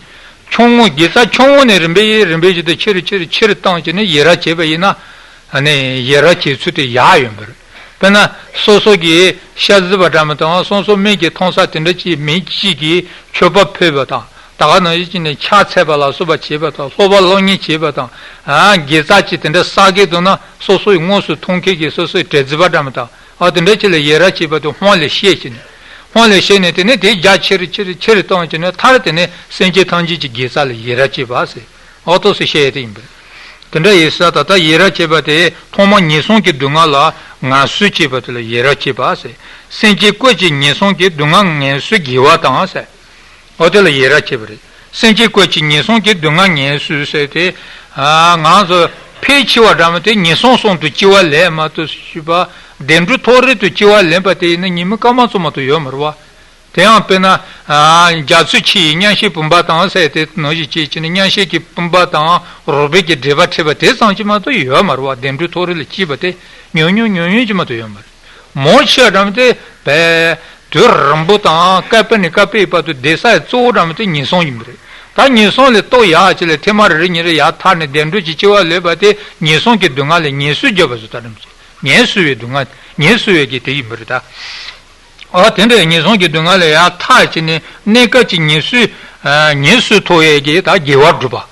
ཆུང་ངུ་དགེ་རྩ་ཆུང་ངུ་ནས་རིམ་པས་རིམ་པས་བཞིན་དུ་ཆེ་རུ་ཆེ་རུ་ཆེ་རུ་བཏང་བྱས་ནས་ཡི་རང་བྱེད་པ་ཡིན་ན། ནི་ཡི་རང་བྱེད་ཚུལ་དེ་ཡག་ཡོད་པ་རེད། དཔེར་ན། སོ་སོ་གི་ཤ་གཟིར་བ་འདྲ་མི་དང་། སོ་སོ་མིག་གི་མཐོང་ས་དེ་འདྲ་ཅིག་མི་གཅིག་གིས་མཆོད་པ་ཕུལ་བ་དང་། ད་ག་ནང་བཞིན་བྱས་ནས་ཕྱག་འཚལ་བ་ལ་སོགས་པ་བྱེད་པ་དང་། སློབ་པ་སློབ་གཉེར་བྱེད་པ་དང་། ཨ། དགེ་རྩ་ཅིག་དེ་འདྲ་བསགས་ཀྱི་འདུག་ན་སོ་སོ་ཡི་དངོས་སུ་མཐོང་མཁན་གྱི་སོ་སོའི་དྲི་ཟ་བ་འདྲ་མི་དང་། ཨ། དེ་འདྲ་ཅིག་ལ་ཡི་རང་བྱེད་པ་དེ་སྔོན་ལ་ཤེས་བྱས་ནས། ཁོང་ལ་བཤད་ནས་དེ་ནས་དེ་རྒྱ་ཆེ་རུ་ཆེ་རུ་ཆེ་རུ་བཏང་བྱས་ནས་མཐར་དེ་ནས་སེམས་ཅན་ཐམས་ཅད་ཀྱི་དགེ་རྩ་ལ་ཡི་རང་བྱེད་པ་ཟེར། ཨོ་ཏོ་སུ་བཤད་ཡས་དེ་ཡིན་པས། དེ་འདྲ་ཡིན་ས་ད་ལྟ་ཡི་རང་བྱེད་པ་དེ་ཐོག་མ་ངན་སོང་གི་སྡུག་བསྔལ་ལ་ངལ་གསོ་བྱེད་པ་དེ་ལ་ཡི་རང་བྱེད་པ་ཟེར། སེམས་ཅན་ཀུན་གྱི་ངན་སོང་གི་སྡུག་བསྔལ་ངལ་གསོ་དགེ་བ་དང་ཟེར། ཨོ་དེ་ལ་ཡི་རང་བྱེད་པ་རེད། སེམས་ཅན་ཀུན་གྱི་ངན་སོང་གི་སྡུག་བསྔལ་ངལ་གསོ་ཟེར་ཏེ། ང་ཚོ་ཕལ་ཆེ་བ་འདྲ་མོ་དེ་ངན་སོང་གསུམ་དུ་སྐྱེ་བ་ལེན་མ་གཏོགས་ཞུས་པ། བདེ་འགྲོ་མཐོ་རིས་དུ་སྐྱེ་བ་ལེན་པ་དེ་ཡིན་ན་ཉི་མ་སྐར་མ་ཙམ་མ་གཏོགས་ཡོད་མ་རེད་བ། དེ་ཡང་དཔེར་ན། རྒྱ་མཚོ་ཆེ་ཡི་མཉམ་གཤིབ་བུམ་པ་དང་ཟེར་དེ་ནང་བཞིན་བྱས་བྱས་ནས་མཉམ་གཤིབ་ཀྱི་བུམ་པ་དང་རོགས་པའི་གི་འབྲེལ་བ་འཕྲད་པ་དེ་ཙམ་གྱིས་མ་གཏོགས་ཡོད་མ་རེད་བ། བདེ་འགྲོ་མཐོ་རིས་ལ་སྐྱེས་པ་དེ་ཉུང་ཉུང་ཉུང་ཉུང་གྱིས་མ་གཏོགས་ཡོད་མ་རེད། མང་ཆེ་བ་འདྲ་མོ་དེ་བས་དུས་རིང་པོ་དང་བསྐལ་པ་ནས་བསྐལ་པའི་བར་དུ་བསྡད་ས་ཡི་གཙོ་བོ་འདྲ་མོ་དེ་ངན་སོང་ཡིན་པ་རེད། ད་ངན་སོང་ལས་ལྟོ་ཡག་ཅིག་ལས་ཐེངས་མ་རེ་རེ་ཉིན་རེ་ཡར་ཐར་ནས་བདེ་འགྲོ་གྱི་སྐྱེ་བ་ལེན་པ་དེ་ངན་སོང་གི་སྡུག་བསྔལ་ལས་ངལ་གསོ་རྒྱབ་པ་བཟོ་ལྟ་འདྲ་མོ་ཅིག་ངལ་གསོ་བའི་སྡུག་བསྔལ་ངལ་གསོ་བའི་གི་དེ་ཡིན་པ་རེད་ད། ཨ་དེ་འདྲའི་ངན་སོང་གི་སྡུག་བསྔལ་ལས་ཡར་ཐར་བྱས་ནས་གནས་སྐབས་ཀྱི་ངལ་གསོ། ངལ་གསོ་ཐོབ་ཡས་ཀྱི་ད་དགེ་བ་སྒྲུབ་པ།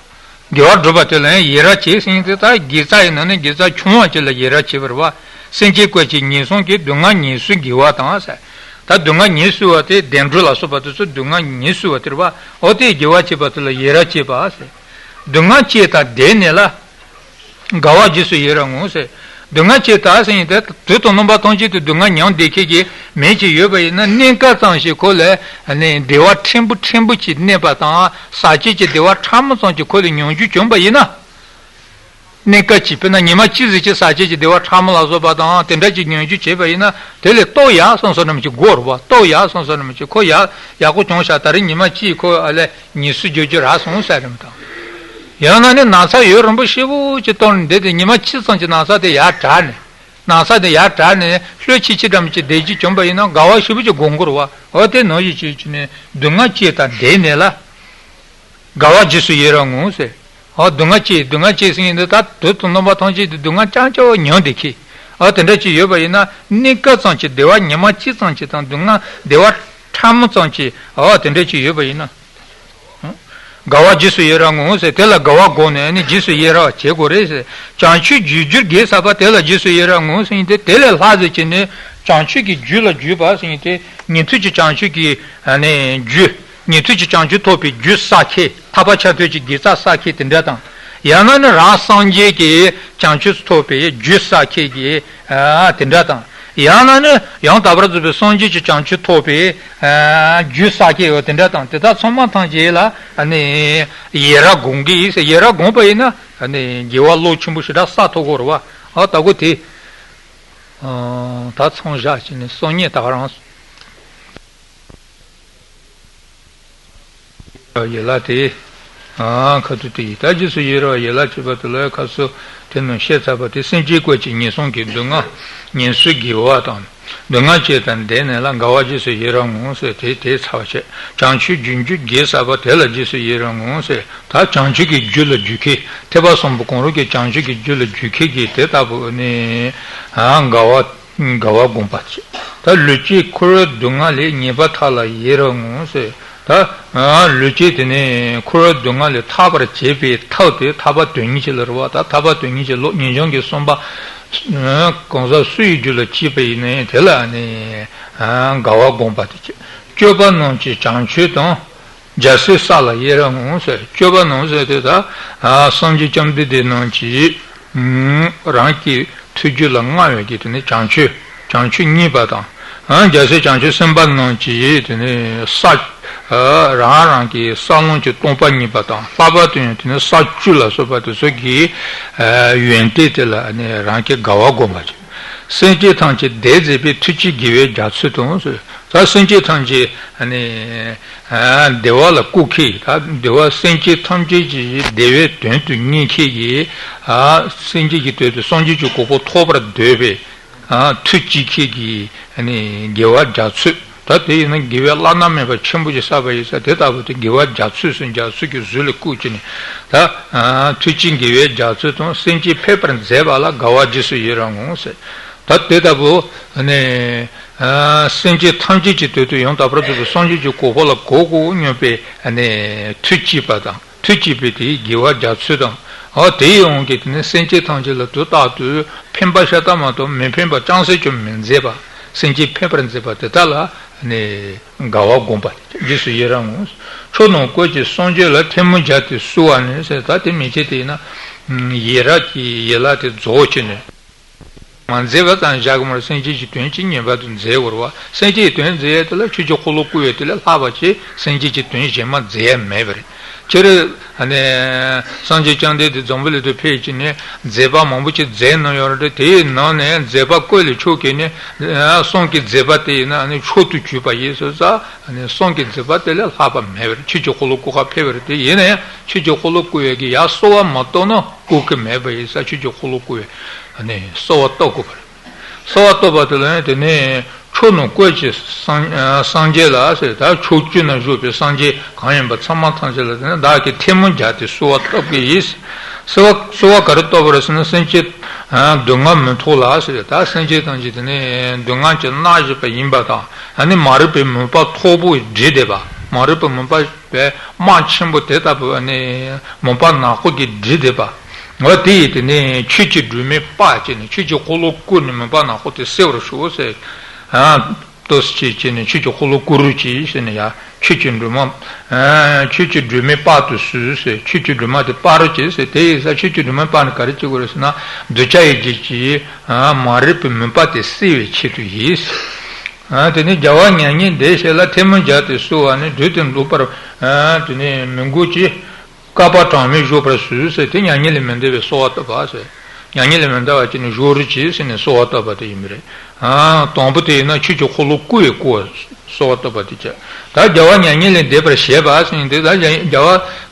དགེ་བ་སྒྲུབ་པ་དེ་ལ་ཡང་ཡི་རང་བྱེད་ཟེར་ཡིན་དེ་ད་དགེ་རྩ་ཡི་ནང་ནས་དགེ་རྩ་ཆུང་བ་ཅིག་ལ་ཡི་རང་བྱེད་པ་རེད་བ། སེམས་ཅན་ཀུན་གྱི་ངན་སོང་གི་སྡུག་བསྔལ་ངལ་གསོ་དགེ་བ་དང་ཟེར། ད་སྡུག་བསྔལ་ངལ་གསོ་བ་དེ་བདེ་འགྲོ་ལ་སོགས་པ་དེ་ཚོ་སྡུག་བསྔལ་ངལ་གསོ་བ་དེ་རེད་བ། འོ་དེ་དགེ་བ་བྱེད་པ་དེ་ལ་ཡི་རང་བྱེད་པ་ཟེར། སྡུག་བསྔལ་སྐྱེས་དང་འདས་ནས་ལ། དགའ་བ་རྗེས་སུ་ཡི་རང་ངོ་ཟེར། སྡུག་བསྔལ་སྐྱེས་དང་ཟེར་ཡིན་ཏེ་དུས་དང་རྣམ་པ་ཐམས་ཅད་དུ་སྡུག་བསྔལ་མྱོང་བསྡད་མཁན་གྱི་མི་ཅིག་ཡོད་པ་ཡིན་ན་གནས་སྐབས་ཙམ་ཞིག་ཁོ་ལ་ནི་བདེ་བ་ཕྲན་བུ་ཕྲན་བུ་ཅིག་གནས་པ་དང་ཟག་བཅས་ཀྱི་བདེ་བ་ཕྲ་མོ་ཙམ་ཅིག་ཁོ་ལ་མྱོང་རྒྱུ་བྱུང་བ་ཡིན་ན། གནས་སྐབས་ཅིག་དཔེར་ན་ཉི་མ་གཅིག་ཟིག་ཅིག་ཟག་བཅས་ཀྱི་བདེ་བ་ཕྲ་མོ་ལ་སོགས་པ་དང་དེ་འདྲ་ཅིག་མྱོང་རྒྱུ་བྱས་པ་ཡིན་ན་དེ་ལས་ལྟོ་ཡག་སོང་སོང་ནམ་ཅིག་དགོས་རེད་བ། ལྟོ་ཡག་སོང་སོང་ནམ་ཅིག་ཁོ་ཡག་ཡག་པོ་བྱུང་ཤག་ད་རེས་ཉི་མ་གཅིག་ཁོ་ཨ་ལས་ཉི་སུ་རྒྱུ་རྒྱུ་རག་སོང་ཟེར་རེད་མི་དང་། ཡང་ན་ནི་ན་ཚ་ཡུན་རིང་པོ་ཞེ་པོ་ཅིག་བཏང་ནས་བསྡད་དེ་ཉི་མ་གཅིག་ཙམ་གྱི་ན་ཚ་དེ་ཡར་དྲག་ནས། ན་ཚ་དེ་ཡར་དྲག་ནས་ལྷོད་ཆེ་ཆེ་འདྲ་མི་ཅིག་བསྡད་རྒྱུ་བྱུང་པ་ཡིན་ན་དགའ་བ་ཞེ་པོ་ཅིག་སྒོམ་དགོས་རེད་བ། འོ་དེ་ནང་བཞིན་བྱས་བྱས་ནས་སྡུག་བསྔལ་སྐྱེས་དང་འདས་ནས་ལ། དགའ་བ་རྗེས་སུ་ཡི་རང་ངོ་ཟེར། འོ་སྡུག་བསྔལ་སྐྱེས་སྡུག་བསྔལ་སྐྱེས་ཟེར་མཁན་འདི་ད་དུས་དང་རྣམ་པ་ཐམས་ཅད་དུ་སྡུག་བསྔལ་རྐྱང་རྐྱང་བ་མྱོང་བསྡད་མཁན། འོ་དེ་འདྲ་ཅིག་ཡོད་པ་ཡིན་ན་གནས་སྐབས་ཙམ་གྱི་བདེ་བ་ཉི་མ་གཅིག་ཙམ་གྱི་དང་སྡུག་བསྔལ་བདེ་བ་ཕྲ་མོ་ཙམ་གྱི་འོ་དེ་འདྲ་ཅིག་ཡོད་པ་ཡིན་ན། དགའ་བ་རྗེས་སུ་ཡི་རང་ངོ་ཟེར། དེ་ལ་དགའ་བ་བསྒོམས་ནས་ནི་རྗེས་སུ་ཡི་རང་བ་བྱེད་དགོས་རེད་ཟེར། བྱང་ཆུབ་རྒྱུར་གྱུར་དགེ་བསགས་པ་དེ་ལ་རྗེས་སུ་ཡི་རང་ངོ་ཟེར་ཡིན་ཏེ་དེ་ལས་ལྷག་ཟེར་གྱི་ནི་བྱང་ཆུབ་ཀྱི་རྒྱུ་ལ་གྱུར་པ་ཟེར་ཡིན་ཏེ་ཉན་ཐོས་ཀྱི་བྱང་ཆུབ་ཀྱི་ནི་རྒྱུ། ཉན་ཐོས་ཀྱི་བྱང་ཆུབ་ཐོབ་པའི་རྒྱུ་བསགས་མཁན་ཐར་པ་ཆ་མཐུན་གྱི་དགེ་རྩ་བསགས་མཁན་དེ་འདྲ་དང་། ཡང་ན་ནི་རང་སངས་རྒྱས་ཀྱི་བྱང་ཆུབ་ཐོབ་པའི་རྒྱུ་བསགས་མཁན་གྱི་དེ་འདྲ་དང་། ཡང་ན་ནི་ཡང་དག་པར་རྫོགས་པའི་སངས་རྒྱས་ཀྱི་བྱང་ཆུབ་ཐོབ་པའི་རྒྱུ་བསགས་མཁན་ཡོད་དེ་འདྲ་དང་དེ་དག་ཚང་མ་ཐམས་ཅད་ལ་ནི་ཡི་རང་སྒོམ་གྱི་ཡིན་ཟེར། ཡི་རང་སྒོམ་པ་ཡིན་ན་ནི་དགེ་བ་བློ་ཆེན་པོ་ཞེ་དྲག་བསགས་ཐུབ་ཀྱི་རེད་བ། ཨ་ད་གོ་དེ་ད་མཚམས་བཞག་བྱས་ནས་གསུང་ཉན་ད་ག་རང་། ཡི་རང་དེ། ཁ་ཐུག་དེ་ཡི་ད་རྗེས་སུ་ཡི་རང་བ་ཡི་རང་བྱེད་པ་དེ་ལ་ཁ་སོ་དེ་རྣམས་བཤད་ཚར་བ་དེ་སེམས་ཅན་ཀུན་གྱི་ངན་སོང་གི་སྡུག་བསྔལ་ངལ་གསོའི་དགེ་བ་དང་། སྡུག་བསྔལ་སྐྱེས་དང་འདས་ནས་ལ་དགའ་བ་རྗེས་སུ་ཡི་རང་ངོ་ཟེར་དེ་དེ་ཚར་བ་བྱས། བྱང་ཆུབ་རྒྱུར་གྱུར་དགེ་བསགས་པ་དེ་ལ་རྗེས་སུ་ཡི་རང་ངོ་ཟེར། ད་བྱང་ཆུབ་ཀྱི་རྒྱུ་ལ་འཇུག་མཁན་ཐེག་པ་གསུམ་པོ་གང་རུང་གི་བྱང་ཆུབ་ཀྱི་རྒྱུ་ལ་འཇུག་མཁན་གྱི་དེ་ལྟ་བུ་ནི་དགའ་བ། དགའ་བ་བསྒོམ་པ་བྱེད། ད་ལུས་ཀྱི་འཁོར་བའི་སྡུག་བསྔལ་ལས་ངེས་པར་ཐར་ལ་ཡི་རང་ངོ་ཟེར། ད་ལུས་ཀྱི་དེ་ནས་འཁོར་བའི་སྡུག་བསྔལ་ལས་ཐར་བར་བྱེད་པའི་ཐབས་དེ་ཐར་པ་དོན་གཉེར་ཅིག་ལ་རེད་བ། ད་ཐར་པ་དོན་གཉེར་ཅིག་ལོ་ངེས་འབྱུང་གི་གསུམ་པ། གང་ཟག་སུ་ཡི་རྒྱུད་ལ་སྐྱེས་པ་ཡིན་ནའི་དེ་ལ་ནི་དགའ་བ་བསྒོམ་པ་དེ་བྱེད། སྤྱོད་པ་རྣམས་ཀྱི་བྱང་ཆུབ་དང་། རྒྱལ་སྲས་ས་ལ་ཡི་རང་ངོ་ཟེར། སྤྱོད་པ་རྣམས་ཟེར་དེ་ད་སངས་རྒྱས་བཅོམ་ལྡན་འདས་རྣམས་ཀྱིས་རང་གི་ཐུགས་རྒྱུད་ལ་མངའ་བའི་གི་དེ་ནི་བྱང་ཆུབ་བྱང་ཆུབ་བརྙེས་པ་དང་། རྒྱལ་སྲས་བྱང་ཆུབ་སེམས་དཔའ་རྣམས་ཀྱིས་དེ་ནི་ས་རང་རང་གི་ས་བོན་གྱི་སྟོང་པ་བརྙེས་པ་དང་། ལྷག་པར་དུ་ཡང་དེ་ནི་ས་བཅུ་ལ་སོགས་པ་དེ་ཚོ་གི་ཡོན་ཏན་དེ་ལ་ནི་རང་གི་དགའ་བ་བསྒོམ་པ་བྱེད། སེམས་ཅན་ཐམས་ཅད་བདེར་མཛད་པའི་ཐུགས་རྗེ་དགེ་བའི་རྒྱ་མཚོ་དང་ཟེར། ད་སེམས་ཅན་ཐམས་ཅད་ནི་བདེ་བ་ལ་བཀོད་མཁན། ད་བདེ་བ་སེམས་ཅན་ཐམས་ཅད་ཀྱི་བདེ་བའི་དོན་དུ་གཉེར་མཁན་གྱི་སེམས་ཅན་གྱི་དོན་དུ་སངས་རྒྱས་ཀྱི་གོ་འཕང་ཐོབ་པར་འདོད་པའི་ཐུགས་བསྐྱེད་མཁན་གྱི་དགེ་བ་རྒྱ་མཚོ། ད་དེ་ཡིན་ན་དགེ་བའི་བླ་ན་མེད་པ་ཆེན་པོ་ཞིག་བསགས་པ་ཡིན་ཙང་དེ་ལྟ་བུ་དེ་དགེ་བ་རྒྱ་མཚོ་ཟེར་རྒྱ་མཚོ་གི་གཟུགས་ལ་བཀོད་ཅིག་ནས་ད་ཐུགས་རྗེ་དགེ་བའི་རྒྱ་མཚོ་དང་སེམས་ཅན་ཕན་པར་མཛད་པ་ལ་དགའ་བ་རྗེས་སུ་ཡི་རང་ངོ་ཟེར། ད་དེ་ལྟ་བུ་ནི། སེམས་ཅན་ཐམས་ཅད་ཀྱི་དོན་དུ་ཡང་དག་པར་རྫོགས་པའི་སངས་རྒྱས་ཀྱི་གོ་འཕང་ལ་གོ་དགོས་སྙམ་པའི་ཐུགས་བསྐྱེད་པ་དང་། ཐུགས་བསྐྱེད་པའི་དེའི་དགེ་བ་རྒྱ་མཚོ་དང་། འོ་དེའི་དབང་གིས་དེ་ནི་སེམས་ཅན་ཐམས་ཅད་ལ་དུས་རྟག་ཏུ་ཕན་པ་ཤ་སྟག་མ་གཏོགས་མི་ཕན་པ་ཅང་སེ་ཅུང་མི་མཛད་པ། སེམས་ཅན་ཕན་པར་མཛད་པ་དེ་དག་ལ་ ནས་དགའ་བ་བསྒོམ་པ། རྗེས་སུ་ཡི་རང་ངོ་། ཕྱོགས་རྣམས་བཀོད་ཅིང་སངས་རྒྱས་ལ། ཐལ་མོ་སྦྱར་ཏེ་གསོལ་བ་ནི་ཟེར། ད་དེ་མན་ཆད་དེ་ཡིན་ན་ཡི་རང་གི་ཡན་ལག་དེ་རྫོགས་ཕྱིན་ནས། མ་མཛད་པ་ཙམ་བཞག་གི་མ་རེད། སེམས་ཅན་གྱི་དོན་ཅིག་ངེས་པར་དུ་མཛད་དགོས་རེད་བ། སེམས་ཅན་གྱི་དོན་མཛད་ཡས་དེ་ལ་ཆོས་ཀྱི་འཁོར་ལོ་བསྐོར་ཡས་དེ་ལས་ལྷག་པ་ཅིག་སེམས་ཅན་གྱི་དོན་གཞན་མ་མཛད་ཡས་མེད་པ་རེད། སྤྱིར་ཨ་ནི་སངས་རྒྱས་བཅོམ་ལྡན་འདས་འཛམ་བུ་གླིང་དུ་ཕེབས་ཀྱིས་ནི་མཛད་པ་མང་པོ་ཅིག་མཛད་གནང་ཡོད་རེད། དེའི་ནང་ནས་མཛད་པ་བཀོད་ལས་ཆོག་གི་ནི་གསུང་གི་མཛད་པ་དེ་ཡིན་ན་ཨ་ནི་མཆོག་ཏུ་གྱུར་པ་ཡིན་ཟེར་ཙང་ཨ་ནི་གསུང་གི་མཛད་པ་དེ་ལས་ལྷག་པ་མེད་པར་ཆོས་ཀྱི་འཁོར་ལོ་བསྐོར་ག་ཕེབས་པ་རེད། དེ་ཡིན་ན་ཡང་ཆོས་ཀྱི་འཁོར་ལོ་བསྐོར་ཡས་ཀྱི་ཡར་གསོལ་བ་མ་བཏབ་ན་བསྐོར་གི་མེད་པ་ཡིན་ཙང་ཆོས་ཀྱི་འཁོར་ལོ་བསྐོར་ཡས་ཨ་ནི་གསོལ་བ་བཏབ་དགོས་པ་རེད། གསོལ་བ་བཏབ་པ་དེ་ལ་ཡང་དེ་ནས་ཕྱོགས་རྣམས་བཀོད་ཅིང་སངས་སངས་རྒྱས་ལ་ཟེར། ད་ཕྱོགས་བཅུ་ན་བཞུགས་པའི་སངས་རྒྱས་གང་ཡིན་པ་ཚང་མ་ཐམས་ཅད་ལ་དེ་ནས་བདག་གིས་ཐལ་མོ་སྦྱར་ཏེ་གསོལ་བ་བཏབ་ཀྱི་ཡིན། གསོལ་བ་གསོལ་བ་ག་རེ་བཏབ་པ་རེད་ཟེར་ན། སེམས་ཅན་སྡུག་བསྔལ་མི་ཐོགས་ལ་ཟེར། ད་སེམས་ཅན་ཐམས་ཅད་དེ་ནས་སྡུག་བསྔལ་གྱིས་མནར་བཞིན་པ་ཡིན་པ་དང་ཨ་ནི་མ་རིག་པའི་མུན་པ་མཐོ་པོས་སྒྲིབ་བསྡད་པ། མ་རིག་པའི་མུན་པ་པའི་རྨ་ཆེན་པོ་དེ་ལྟ་བུ་ནི་མུན་པ་ནག་པོ་གིས་བསྒྲིབས་བསྡད་པ། འོ་དེ་ཡིས་དེ་ནི་ཆོས་ཀྱི་སྒྲོན་མེ་སྤར་བྱས་ནས་ཆོས་ཀྱི་འཁོར་ལོ་བསྐོར་ནས་མུན་པ་ནག་པོ་དེ་སེལ་བར་ཤོག་ཟེར། ཨ་ཏོག་ཙམ་བྱས་བྱས་ནས་ཆོས་ཀྱི་འཁོར་ལོ་བསྐོར་རོགས་གྱིས་ཟེར་ནས་ཡ། ཆོས་ཀྱི་སྒྲོན་མ། ཨ་ཆོས་ཀྱི་སྒྲོན་མེ་སྤར་དུ་གསོལ་ཟེར། ཆོས་ཀྱི་སྒྲོན་མ་དེ་སྤར་རོགས་གྱིས་ཟེར། དེ་ཡིས་ས་ཆོས་ཀྱི་སྒྲོན་མ་སྤར་ནས་ག་རེ་བྱེད་དགོས་རེད་ཟེར་ན། གདུལ་བྱ་ཡི་རྒྱུད་ཀྱི་ཨ་མ་རིག་པའི་མུན་པ་དེ་སེལ་བའི་ཆེད་དུ་ཡིན། ཨ་དེ་ནས་རྒྱལ་བ་མྱ་ངན་འདས་ཞེས་ལ། ཐལ་མོ་སྦྱར་ཏེ་གསོལ་བ་ནི། བགྲོད་དུ་འདོད་པར་ཨ་དེ་ནས་མི་འགྱུར་ཅིག། བསྐལ་པ་གྲངས་མེད་བཞུགས་པར་གསོལ་ཟེར། དེ་མྱ་ངན་ལས་མི་འདའ་བའི་གསོལ་བ་བཏབ་པ་ཟེར། མྱ་ངན་ལས་མི་འདའ་བ་ཅིག་ནི་བཞུགས་རོགས་གྱིས་ཟེར་ནས་གསོལ་བ་བཏབ་པ་དེ་ཡིན་པ་རེད། ཨ་དང་པོ་དེ་ཡིན་ན་ཆོས་ཀྱི་འཁོར་ལོ་བསྐོར་བའི་སྐོར་གསོལ་བ་བཏབ་པ་དེ་བྱས། ད་རྒྱལ་བ་མྱ་ངན་ལས་འདས་པར་བཞེད་པ་ཟེར་ནས་དེ་ད་རྒྱལ་བ་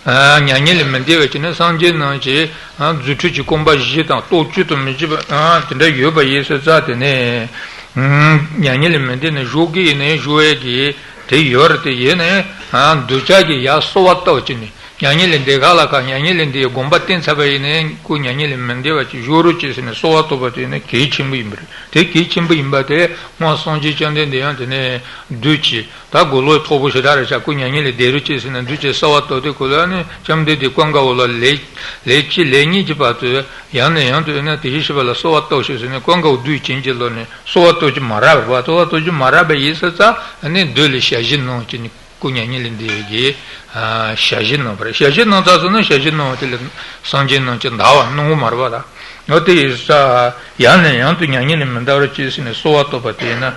ཨ་མྱ་ངན་ལས་མི་འདའ་བ་ཅིག་ནི་སངས་རྒྱས་རྣམས་ཀྱི་ཨ་རྫུ་འཕྲུལ་གྱི་བསྐུལ་མ་བཞི་དང་རྟོགས་བརྗོད་དུ་མི་འཇུག་པ་ཨ་དེ་འདྲ་ཡོད་པ་ཡིན་ཟེར་ཙང་དེ་ནས་ཨ་མྱ་ངན་ལས་མི་འདའ་ནས་བཞུགས་ཀྱི་ཡིན་ནའི་བཞུགས་ཡས་ཀྱི་དེ་ཡོད་རེད། དེ་ཡིན་ནའི་ཨ་གདུལ་བྱ་གི་ཡར་གསོལ་བ་བཏབ་ཅིག་ནི། མྱ་ངན་ལས་འདས་ག་ལ་ག་མྱ་ངན་ལས་འདས་དགོངས་པ་བརྟན་ཚར་བ་ཡིན་ནའི་ཁོ་མྱ་ངན་ལས་མི་འདའ་བ་ཅིག་བཞུགས་རོགས་གྱིས་ཟེར་ནས་གསོལ་བ་བཏབ་པ་དེ་ནི་གལ་ཆེན་པོ་ཡིན་པ་རེད། དེ་གལ་ཆེན་པོ་ཡིན་པ་དེ་སྔོན་སངས་རྒྱས་བཅོམ་ལྡན་འདས་ཡང་དེ་ནས་བདུད་ཀྱིས་ད་གོ་ལོག་མཐོ་པོ་ཞེ་དྲག་རེད་ཤག་ཁོ་མྱ་ངན་ལས་འདས་རོགས་གྱིས་ཟེར་ནས་བདུད་ཀྱིས་གསོལ་བ་བཏབ་དུས་ཁོ་ལ་ནི་བཅོམ་ལྡན་འདས་ཀུན་དགའ་བོ་ལ་ལས་ལས་གཅིག་ལས་གཉིས་ཀྱི་བར་དུ་ཡང་ནས་ཡང་དུ་ཡིན་ན་དེ་བཞིན་གཤེགས་པ་ལ་གསོལ་བ་བཏབ་ཤིག་ཟེར་ནས་ཀུན་དགའ་བོ་བདུད་བྱིན་གྱིས་རློབས་ནས་གསོལ་བ་བཏབ་རྒྱུ་མ་རག་པ་རེད་བ། གསོལ་བ་བཏབ་རྒྱུ་མ་རག་པ་ཡིན་ཟེར་ཙང་ནི་བདུད་ལ་ཞལ་བཞེས་གནང་གི་ནི། སྐུ་མྱ་ངན་ལས་འདས་ཀྱི་ཞལ་བཞེས་གནང་བ་རེད། ཞལ་བཞེས་གནང་ཚར་སོང་ན་ཞལ་བཞེས་གནང་བ་དེ་ལ་སངས་རྒྱས་རྣམས་ཀྱིས་འདའ་བ་གནང་གི་མ་རེད་པ། ད་འོ་དེ་ཡིན་ས་ཡང་ནས་ཡང་དུ་མྱ་ངན་ལས་མི་འདའ་བར་གྱིས་ཟེར་ནས་གསོལ་བ་བཏབ་པ་དེ་ཡིན་ན་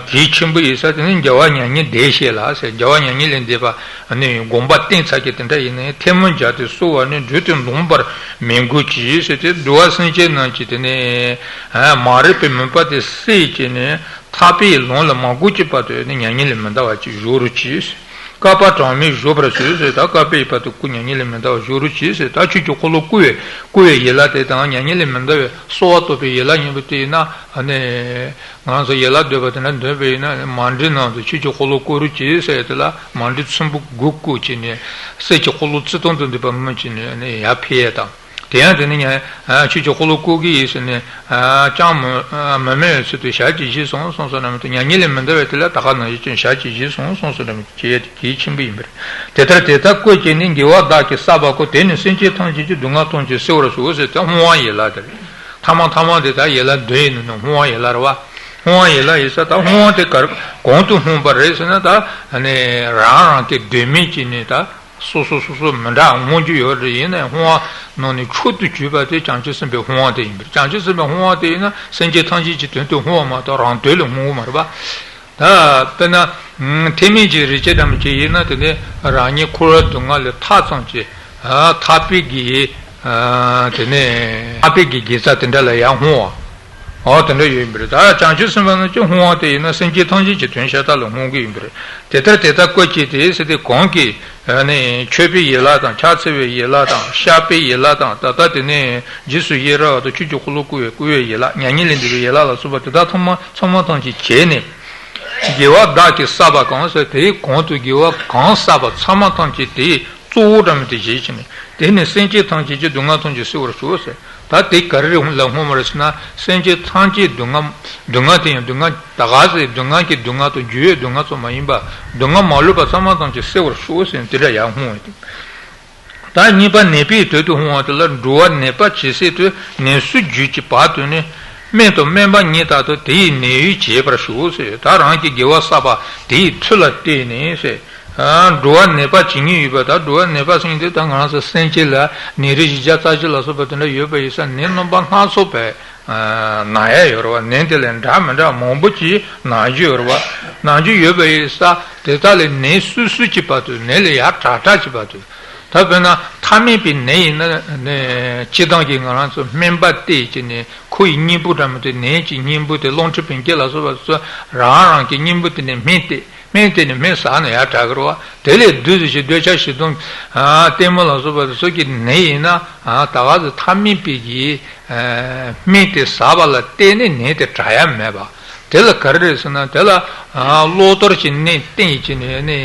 གལ་ཆེན་པོ་ཡིན་ས་དེ་ནི་རྒྱལ་བ་མྱ་ངན་འདས་ཞེས་ལ་ཟེར། རྒྱལ་བ་མྱ་ངན་ལས་འདས་པ་ནི་དགོངས་པ་བརྟན་ཚར་གྱི་དེ་འདྲ་ཡིན་ནའི་ཐལ་མོ་སྦྱར་ཏེ་གསོལ་བ་ནི། བགྲོད་དུ་འདོད་པར་མི་འགྱུར་ཅིག་ཟེར་ཏེ་འདུལ་བ་སེམས་ཅན་རྣམས་ཀྱི་དེ་ནི་མ་རིག་པའི་མུན་པ་དེ་སེལ་བྱས་ནས། ཐར་པའི་ལམ་ལ་མ་བཀོད་ཀྱི་བར་དུ་ནི་མྱ་ངན་ལས་མི་འདའ་བ་ཅིག་བཞུགས་རོགས་གྱིས། བསྐལ་པ་གྲངས་མེད་བཞུགས་པར་གསོལ་ཟེར། ད་བསྐལ་པའི་བར་དུ་སྐུ་མྱ་ངན་ལས་མི་འདའ་བར་བཞུགས་རོགས་གྱིས་ཟེར། ད་ཆོས་ཀྱི་འཁོར་ལོ་བསྐོར་བའི་བསྐོར་བའི་ཡན་ལག་དེ་དང་མྱ་ངན་ལས་མི་འདའ་བའི་གསོལ་བ་བཏབ་པའི་ཡན་ལག་གཉིས་པོ་དེ་ཡིན་ན་ཨ་ནི་ང་ཚོ་ཡན་ལག་བསྡུས་པ་དེ་འདྲ་འདོན་པ་ཡིན་ན་མཎྜལ་ནང་དུ་ཆོས་ཀྱི་འཁོར་ལོ་བསྐོར་རོགས་གྱིས་ཟེར་དེ་ལ་མཎྜལ་ཚོམ་བུ་དགུ་བསྐོར་བྱས་ནས་གསེར་གྱི་འཁོར་ལོ་བརྩི་སྟངས་དང་ལྡན་པ་མི་བྱས་ནས་ཨ་ནི་ཡར་ཕུལ་ཡས་དང་། དེ་ཡང་དེ་ནི་ཡང་ཆོས་ཀྱི་འཁོར་ལོ་བསྐོར་གྱི་ཡིན་ཟེར་ནས་ཅང་མི་མི་སྨྲ་བའི་ཚུལ་དུ་ཞལ་གྱིས་བཞེས་སོང་གསུངས་སོ་ནམ་དུ་མྱ་ངན་ལས་མི་འདའ་བའི་དེ་ལ་ད་ག་ནང་བཞིན་ཅིག་ཞལ་གྱིས་བཞེས་སོང་གསུངས་སོ་ནམ་དུ་བྱེད་ཡས་དེ་གལ་ཆེན་པོ་ཡིན་པ་རེད། དེ་ལྟར་དེ་ལྟར་བཀོད་ཅིང་ནི་དགེ་བ་བདག་གིས་བསགས་པ་བསྐོར། དེས་ནི་སེམས་ཅན་ཐམས་ཅད་ཀྱི་སྡུག་བསྔལ་ཐམས་ཅད་སེལ་བར་ཤོག་ཟེར་ཏེ་བསྔོ་བ་ཡན་ལག་དེ་རེད། ཐ་མ་ཐ་མ་དེ་ད་ཡན་ལག་བདུན་ཡིན་ནོ་ནི་བསྔོ་བ་ཡན་ལག་རེད་བ། བསྔོ་བ་ཡན་ལག་ཡིན་ས་ད་བསྔོ་བ་དེ་ག་རེ་གང་དུ་བསྔོ་བ་རེད་ཟེར་ན་ད་ནི་རང་རང་གི་འདོད་མོས་ཀྱིས་ནི་ད། སོ་སོ་སོ་སོ་མི་འདྲ་བསྔོ་རྒྱུ་ཡོད་རེད། ཡིན་ནའི་བསྔོ་བ་ནང་ནས་མཆོག་ཏུ་གྱུར་པ་དེ་བྱང་ཆུབ་སེམས་དཔའི་བསྔོ་བ་དེ་ཡིན་པས། བྱང་ཆུབ་སེམས་དཔའི་བསྔོ་བ་དེ་ཡིན་ན་སེམས་ཅན་ཐམས་ཅད་ཀྱི་དོན་དུ་བསྔོ་བ་མ་གཏོགས་རང་དོན་ལ་བསྔོ་གི་མ་རེད་པ། ད་དཔེར་ན་ཐེག་དམན་གྱི་རིགས་ཅན་འདྲ་མོ་ཅིག་ཡིན་ན་དེ་ནི་རང་ཉིད་འཁོར་བའི་སྡུག་བསྔལ་ལས་ཐར་ཙམ་གྱི་ཐར་པའི་གི་དེ་ནི་ཐར་པའི་གི་དགེ་རྩ་དེ་འདྲ་ལ་ཡང་བསྔོ་བ། འོ་དེ་འདྲ་ཡོད་ཡིན་པ་རེད། ད་བྱང་ཆུབ་སེམས་དཔའ་རྣམས་ཀྱི་བསྔོ་བ་དེ་ཡིན་ན་སེམས་ཅན་ཐམས་ཅད་ཀྱི་དོན་ཤ་སྟག་ལ་བསྔོ་གི་ཡིན་པ་རེད། དེ་ལྟར་དེ་ལྟར་བཀོད་ཅིག་དེ་ཟེར་ཏེ་གང་གིས་ནི་མཆོད་པའི་ཡན་ལག་དང་ཕྱག་འཚལ་བའི་ཡན་ལག་དང་བཤགས་པའི་ཡན་ལག་དང་ད་ལྟ་དེ་ནས་རྗེས་སུ་ཡི་རང་བ་དང་ཆོས་ཀྱི་འཁོར་ལོ་བསྐོར་བའི་བསྐོར་བའི་ཡན་ལག་མྱ་ངན་ལས་འདས་པའི་ཡན་ལག་ལ་སོགས་པ་དེ་དག་ཚང་མ་ཚང་མ་ཐམས་ཅད་བྱས་ནས་དགེ་བ་བདག་གིས་བསགས་པ་གང་ཟེར་དེའི་གང་དུ་དགེ་བ་གང་བསགས་པ་ཚང་མ་ཐམས་ཅད་དེའི་གཙོ་བོ་འདྲ་མོ་དེ་བཞེས་ཕྱིན་ནས་དེ་ནས་སེམས་ཅན་ཐམས་ཅད་ཀྱི་སྡུག་བསྔལ་ཐམས་ཅད་སེལ་བར་ཤོག་ཟེར། ད་དེ་ག་རེ་ལ་བསྔོ་བ་རེད་ཟེར་ན་སེམས་ཅན་ཐམས་ཅད་སྡུག་བསྔལ་སྡུག་བསྔལ་དེ་ཡང་སྡུག་བསྔལ་ད་ག་ཟེར་སྡུག་བསྔལ་གྱི་སྡུག་བསྔལ་དང་འགྱུར་བའི་སྡུག་བསྔལ་ཙམ་མ་ཡིན་པ་སྡུག་བསྔལ་མ་ལུས་པ་ཚང་མ་ཐམས་ཅད་སེལ་བར་ཤོག་ཟེར་དེ་འདྲ་ཡར་བསྔོ་བ་དེ། ད་གཉིས་པ་ནད་པའི་དོན་དུ་བསྔོ་བ་དེ་ལ་འགྲོ་བ་ནད་པ་ཇི་སྲིད་དུ་ནད་གཞི་རྒྱུད་ཀྱི་བར་དུ་ནི། སྨན་དང་སྨན་པ་ཉིད་ལྟར་དུ་དེ་ཡི་ནད་ཡོན་བྱེད་པར་ཞུ་ཟེར། ད་རང་གི་དགེ་བ་བསགས་པ་དེ་ཡི་མཐུ་ལ་བརྟེན་ནས་ཟེར། ཨ། འགྲོ་བ་ནད་པ་བྱེད་ཉེན་ཡོད་པ། ད་འགྲོ་བ་ནད་པ་ཟེར་མཁན་དེ་ད་ང་རང་ཚོ་སེམས་ཅན་ལ་ནད་རིགས་བཞི་བརྒྱ་རྩ་བཞི་ལ་སོགས་པ་དེ་འདྲ་ཡོད་པ་ཡིན་ཙང་ནད་རྣམ་པ་སྣ་ཚོགས་པའི་ཨ། ན་ཡ་ཡོད་རེད་བ། ནད་དེ་ལས་འདྲ་མི་འདྲ་མང་པོ་ཅིག་ན་རྒྱུ་ཡོད་རེད་བ། ན་རྒྱུ་ཡོད་པ་ཡིན་ཙང་དེ་དག་ལས་ནད་སོ་སོ་གྱི་བར་དུ། ནད་ལས་ཡར་དྲག་དྲག་གྱི་བར་དུ། ད་དཔེར་ན་ཐ་མལ་པའི་ནད་ཡིན་ན་ནི་སྤྱིར་བཏང་གི་ང་རང་ཚོ་སྨན་པ་བསྟེན་བྱས་ནས་ཁོ་ཡི་གཉེན་པོ་འདྲ་མི་འདྲ། ནད་ཀྱི་གཉེན་པོ་དེ་སློབ་ཕྲུག་བུ་སྐྱེས་ལ་སོགས་པ་ཚོ་རང་རང་གི་གཉེན་པོ་དེ་ནས་སྨན་བསྟེན། སྨན་བསྟེན་ནས་སྨན་ཟ་ན་ཡར་དྲག་གི་རེད་བ། དེ་ལས་བསྡུས་ཏེ་ཞིག་འདོད་ཆགས་ཞེ་སྡང་། ཨ། གཏི་མུག་ལ་སོགས་པ་དེ་ཚོ་གི་ནད་ཡིན་ན། ཨ། ད་ག་ཚོད་ཐ་མལ་པའི་གི་ཨ། སྨན་དེ་ཟ་བ་ལ་བརྟེན་ནས་ནད་དེ་དྲག་ཡ་མེད་པ། དེ་ལ་ག་རེ་རེད་ཟེར་ན། དེ་ལ་ཨ། གློ་གཏོར་གྱི་སྨན་བསྟེན་བྱས་ནས་ནི་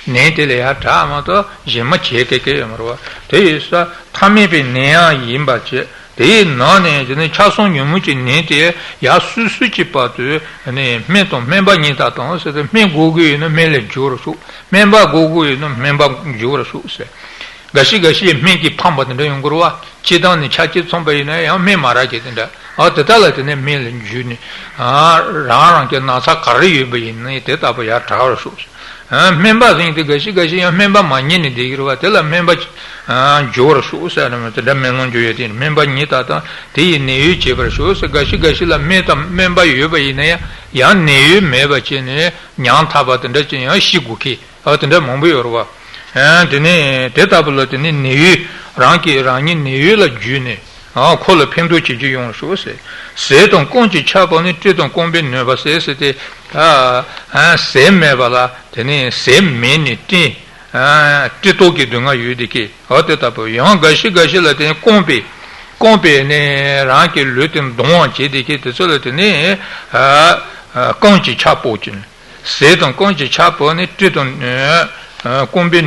ནད་དེ་ལས་ཡར་དྲག་མ་གཏོགས་གཞན་མ་བྱེད་མཁན་གང་ཡང་ཡོད་མ་རེད་བ། དེ་ཡིན་ཙང་ཐ་མལ་པའི་ནད་ཡང་ཡིན་པ་བྱས། དེའི་ནང་ནས་དེ་ནི་ཆགས་སོགས་ཉོན་མོངས་ཀྱི་ནད་དེ་ཡར་སོ་སོ་གྱི་བར་དུ་ནི་སྨན་དང་སྨན་པ་ཉིད་ལྟར་དང་ཟེར་ཏེ། སྨན་དགོས་ཀྱི་ཡོད་ན་སྨན་ལ་འཇུག་པར་ཤོག། སྨན་པ་དགོས་ཀྱི་ཡོད་ན་སྨན་པ་འཇུག་པར་ཤོག་ཟེར། འགའ་ཞིག་འགའ་ཞིག་སྨན་གྱིས་ཕངས་པ་དེ་འདྲ་ཡོང་གི་རེད་བ། སྤྱིར་བཏང་ནི་ཆ་རྐྱེན་མཚུངས་པ་ཡིན་ན་ཡང་སྨན་མ་རག་མཁན་དེ་འདྲ། ཨ། དེ་དག་ལ་དེ་ནས་སྨན་ལ་འཇུས་ནས། ཨ། རང་རང་གི་ན་ཚ་ག་རེ་ཡོད་པ་ཡིན་ནའི་དེ་ལྟ་བུ་ཡར་དྲག་པར་ཤོག། ཨ། སྨན་པ་ཟེར་མཁན་དེ་འགའ་ཞིག་འགའ་ཞིག་ཡང་སྨན་པ་མ་རྙེད་ནས་བསྡད་ཀྱི་རེད་བ། དེ་ལ་སྨན་པ་ཨ། འཇུག་པར་ཤོག་ཟེར་ནས། དེ་འདྲ་སྨོན་ལམ་འཇུག་ཡས་དེ་སྨན་པ་ཉིད་ལྟར་དང་དེ་ཡི་ནད་ཡོན་བྱེད་པར་ཤོག་ཟེར། འགའ་ཞིག་འགའ་ཞིག་ལ་སྨན་དང་སྨན་པ་ཡོད་པ་ཡིན་ན་ཡང་ཡང་ནད་ཡོན་མེད་པ་བྱས་ནས་ཉམ་ཐག་པ་དེ་འདྲ་ཅིག་ཡང་ཤི་དགོས་མཁན། ཨ། དེ་འདྲ་མང་པོ་ཡོད་རེད་བ། ཨ། དེ་ནས་དེ་ལྟ་བུ་ལ་དེ་ནས་ནད་ཡོན། རང་གིས་རང་ཉིད་ནད་ཡོན་ལ་འཇུས་ནས། ཨ། ཁོ་ལ་ཕན་ཐོགས་བྱེད་རྒྱུ་ཡོང་ཤོག་ཟེར། ཟས་དང་སྐོམ་གྱི་ཆར་ཕབ་ནས། སྤྲི་དང་རྐང་པའི་གནོད་པ་སེལ་ཟེར་ཏེ། ཨ། ཨ། ཟས་མེད་པ་ལ་དེ་ནས་ཟས་མེད་ནས་སྤྲི། ཨ། སྤྲི་ལྟོགས་ཀྱི་སྡུག་བསྔལ་ཡོད་བསྡད་མཁན། ཨ། དེ་ལྟ་བུ། ཡང་འགའ་ཞིག་འགའ་ཞིག་ལ་དེ་ནས་རྐང་པའི། རྐང་པས་ནི་རང་གི་ལུས་དེ་གདུང་བ་བྱེད་བསྡད་མཁན་དེ་ཚོ་ལ་དེ་ནས། ཨ། ཨ། སྐོམ་གྱི་ཆར་ཕབ་ཀྱི། ཟས་དང་སྐོམ་གྱི་ཆར་ཕབ་ནས། སྤྲི་དང་ཨ། རྐང་པའི་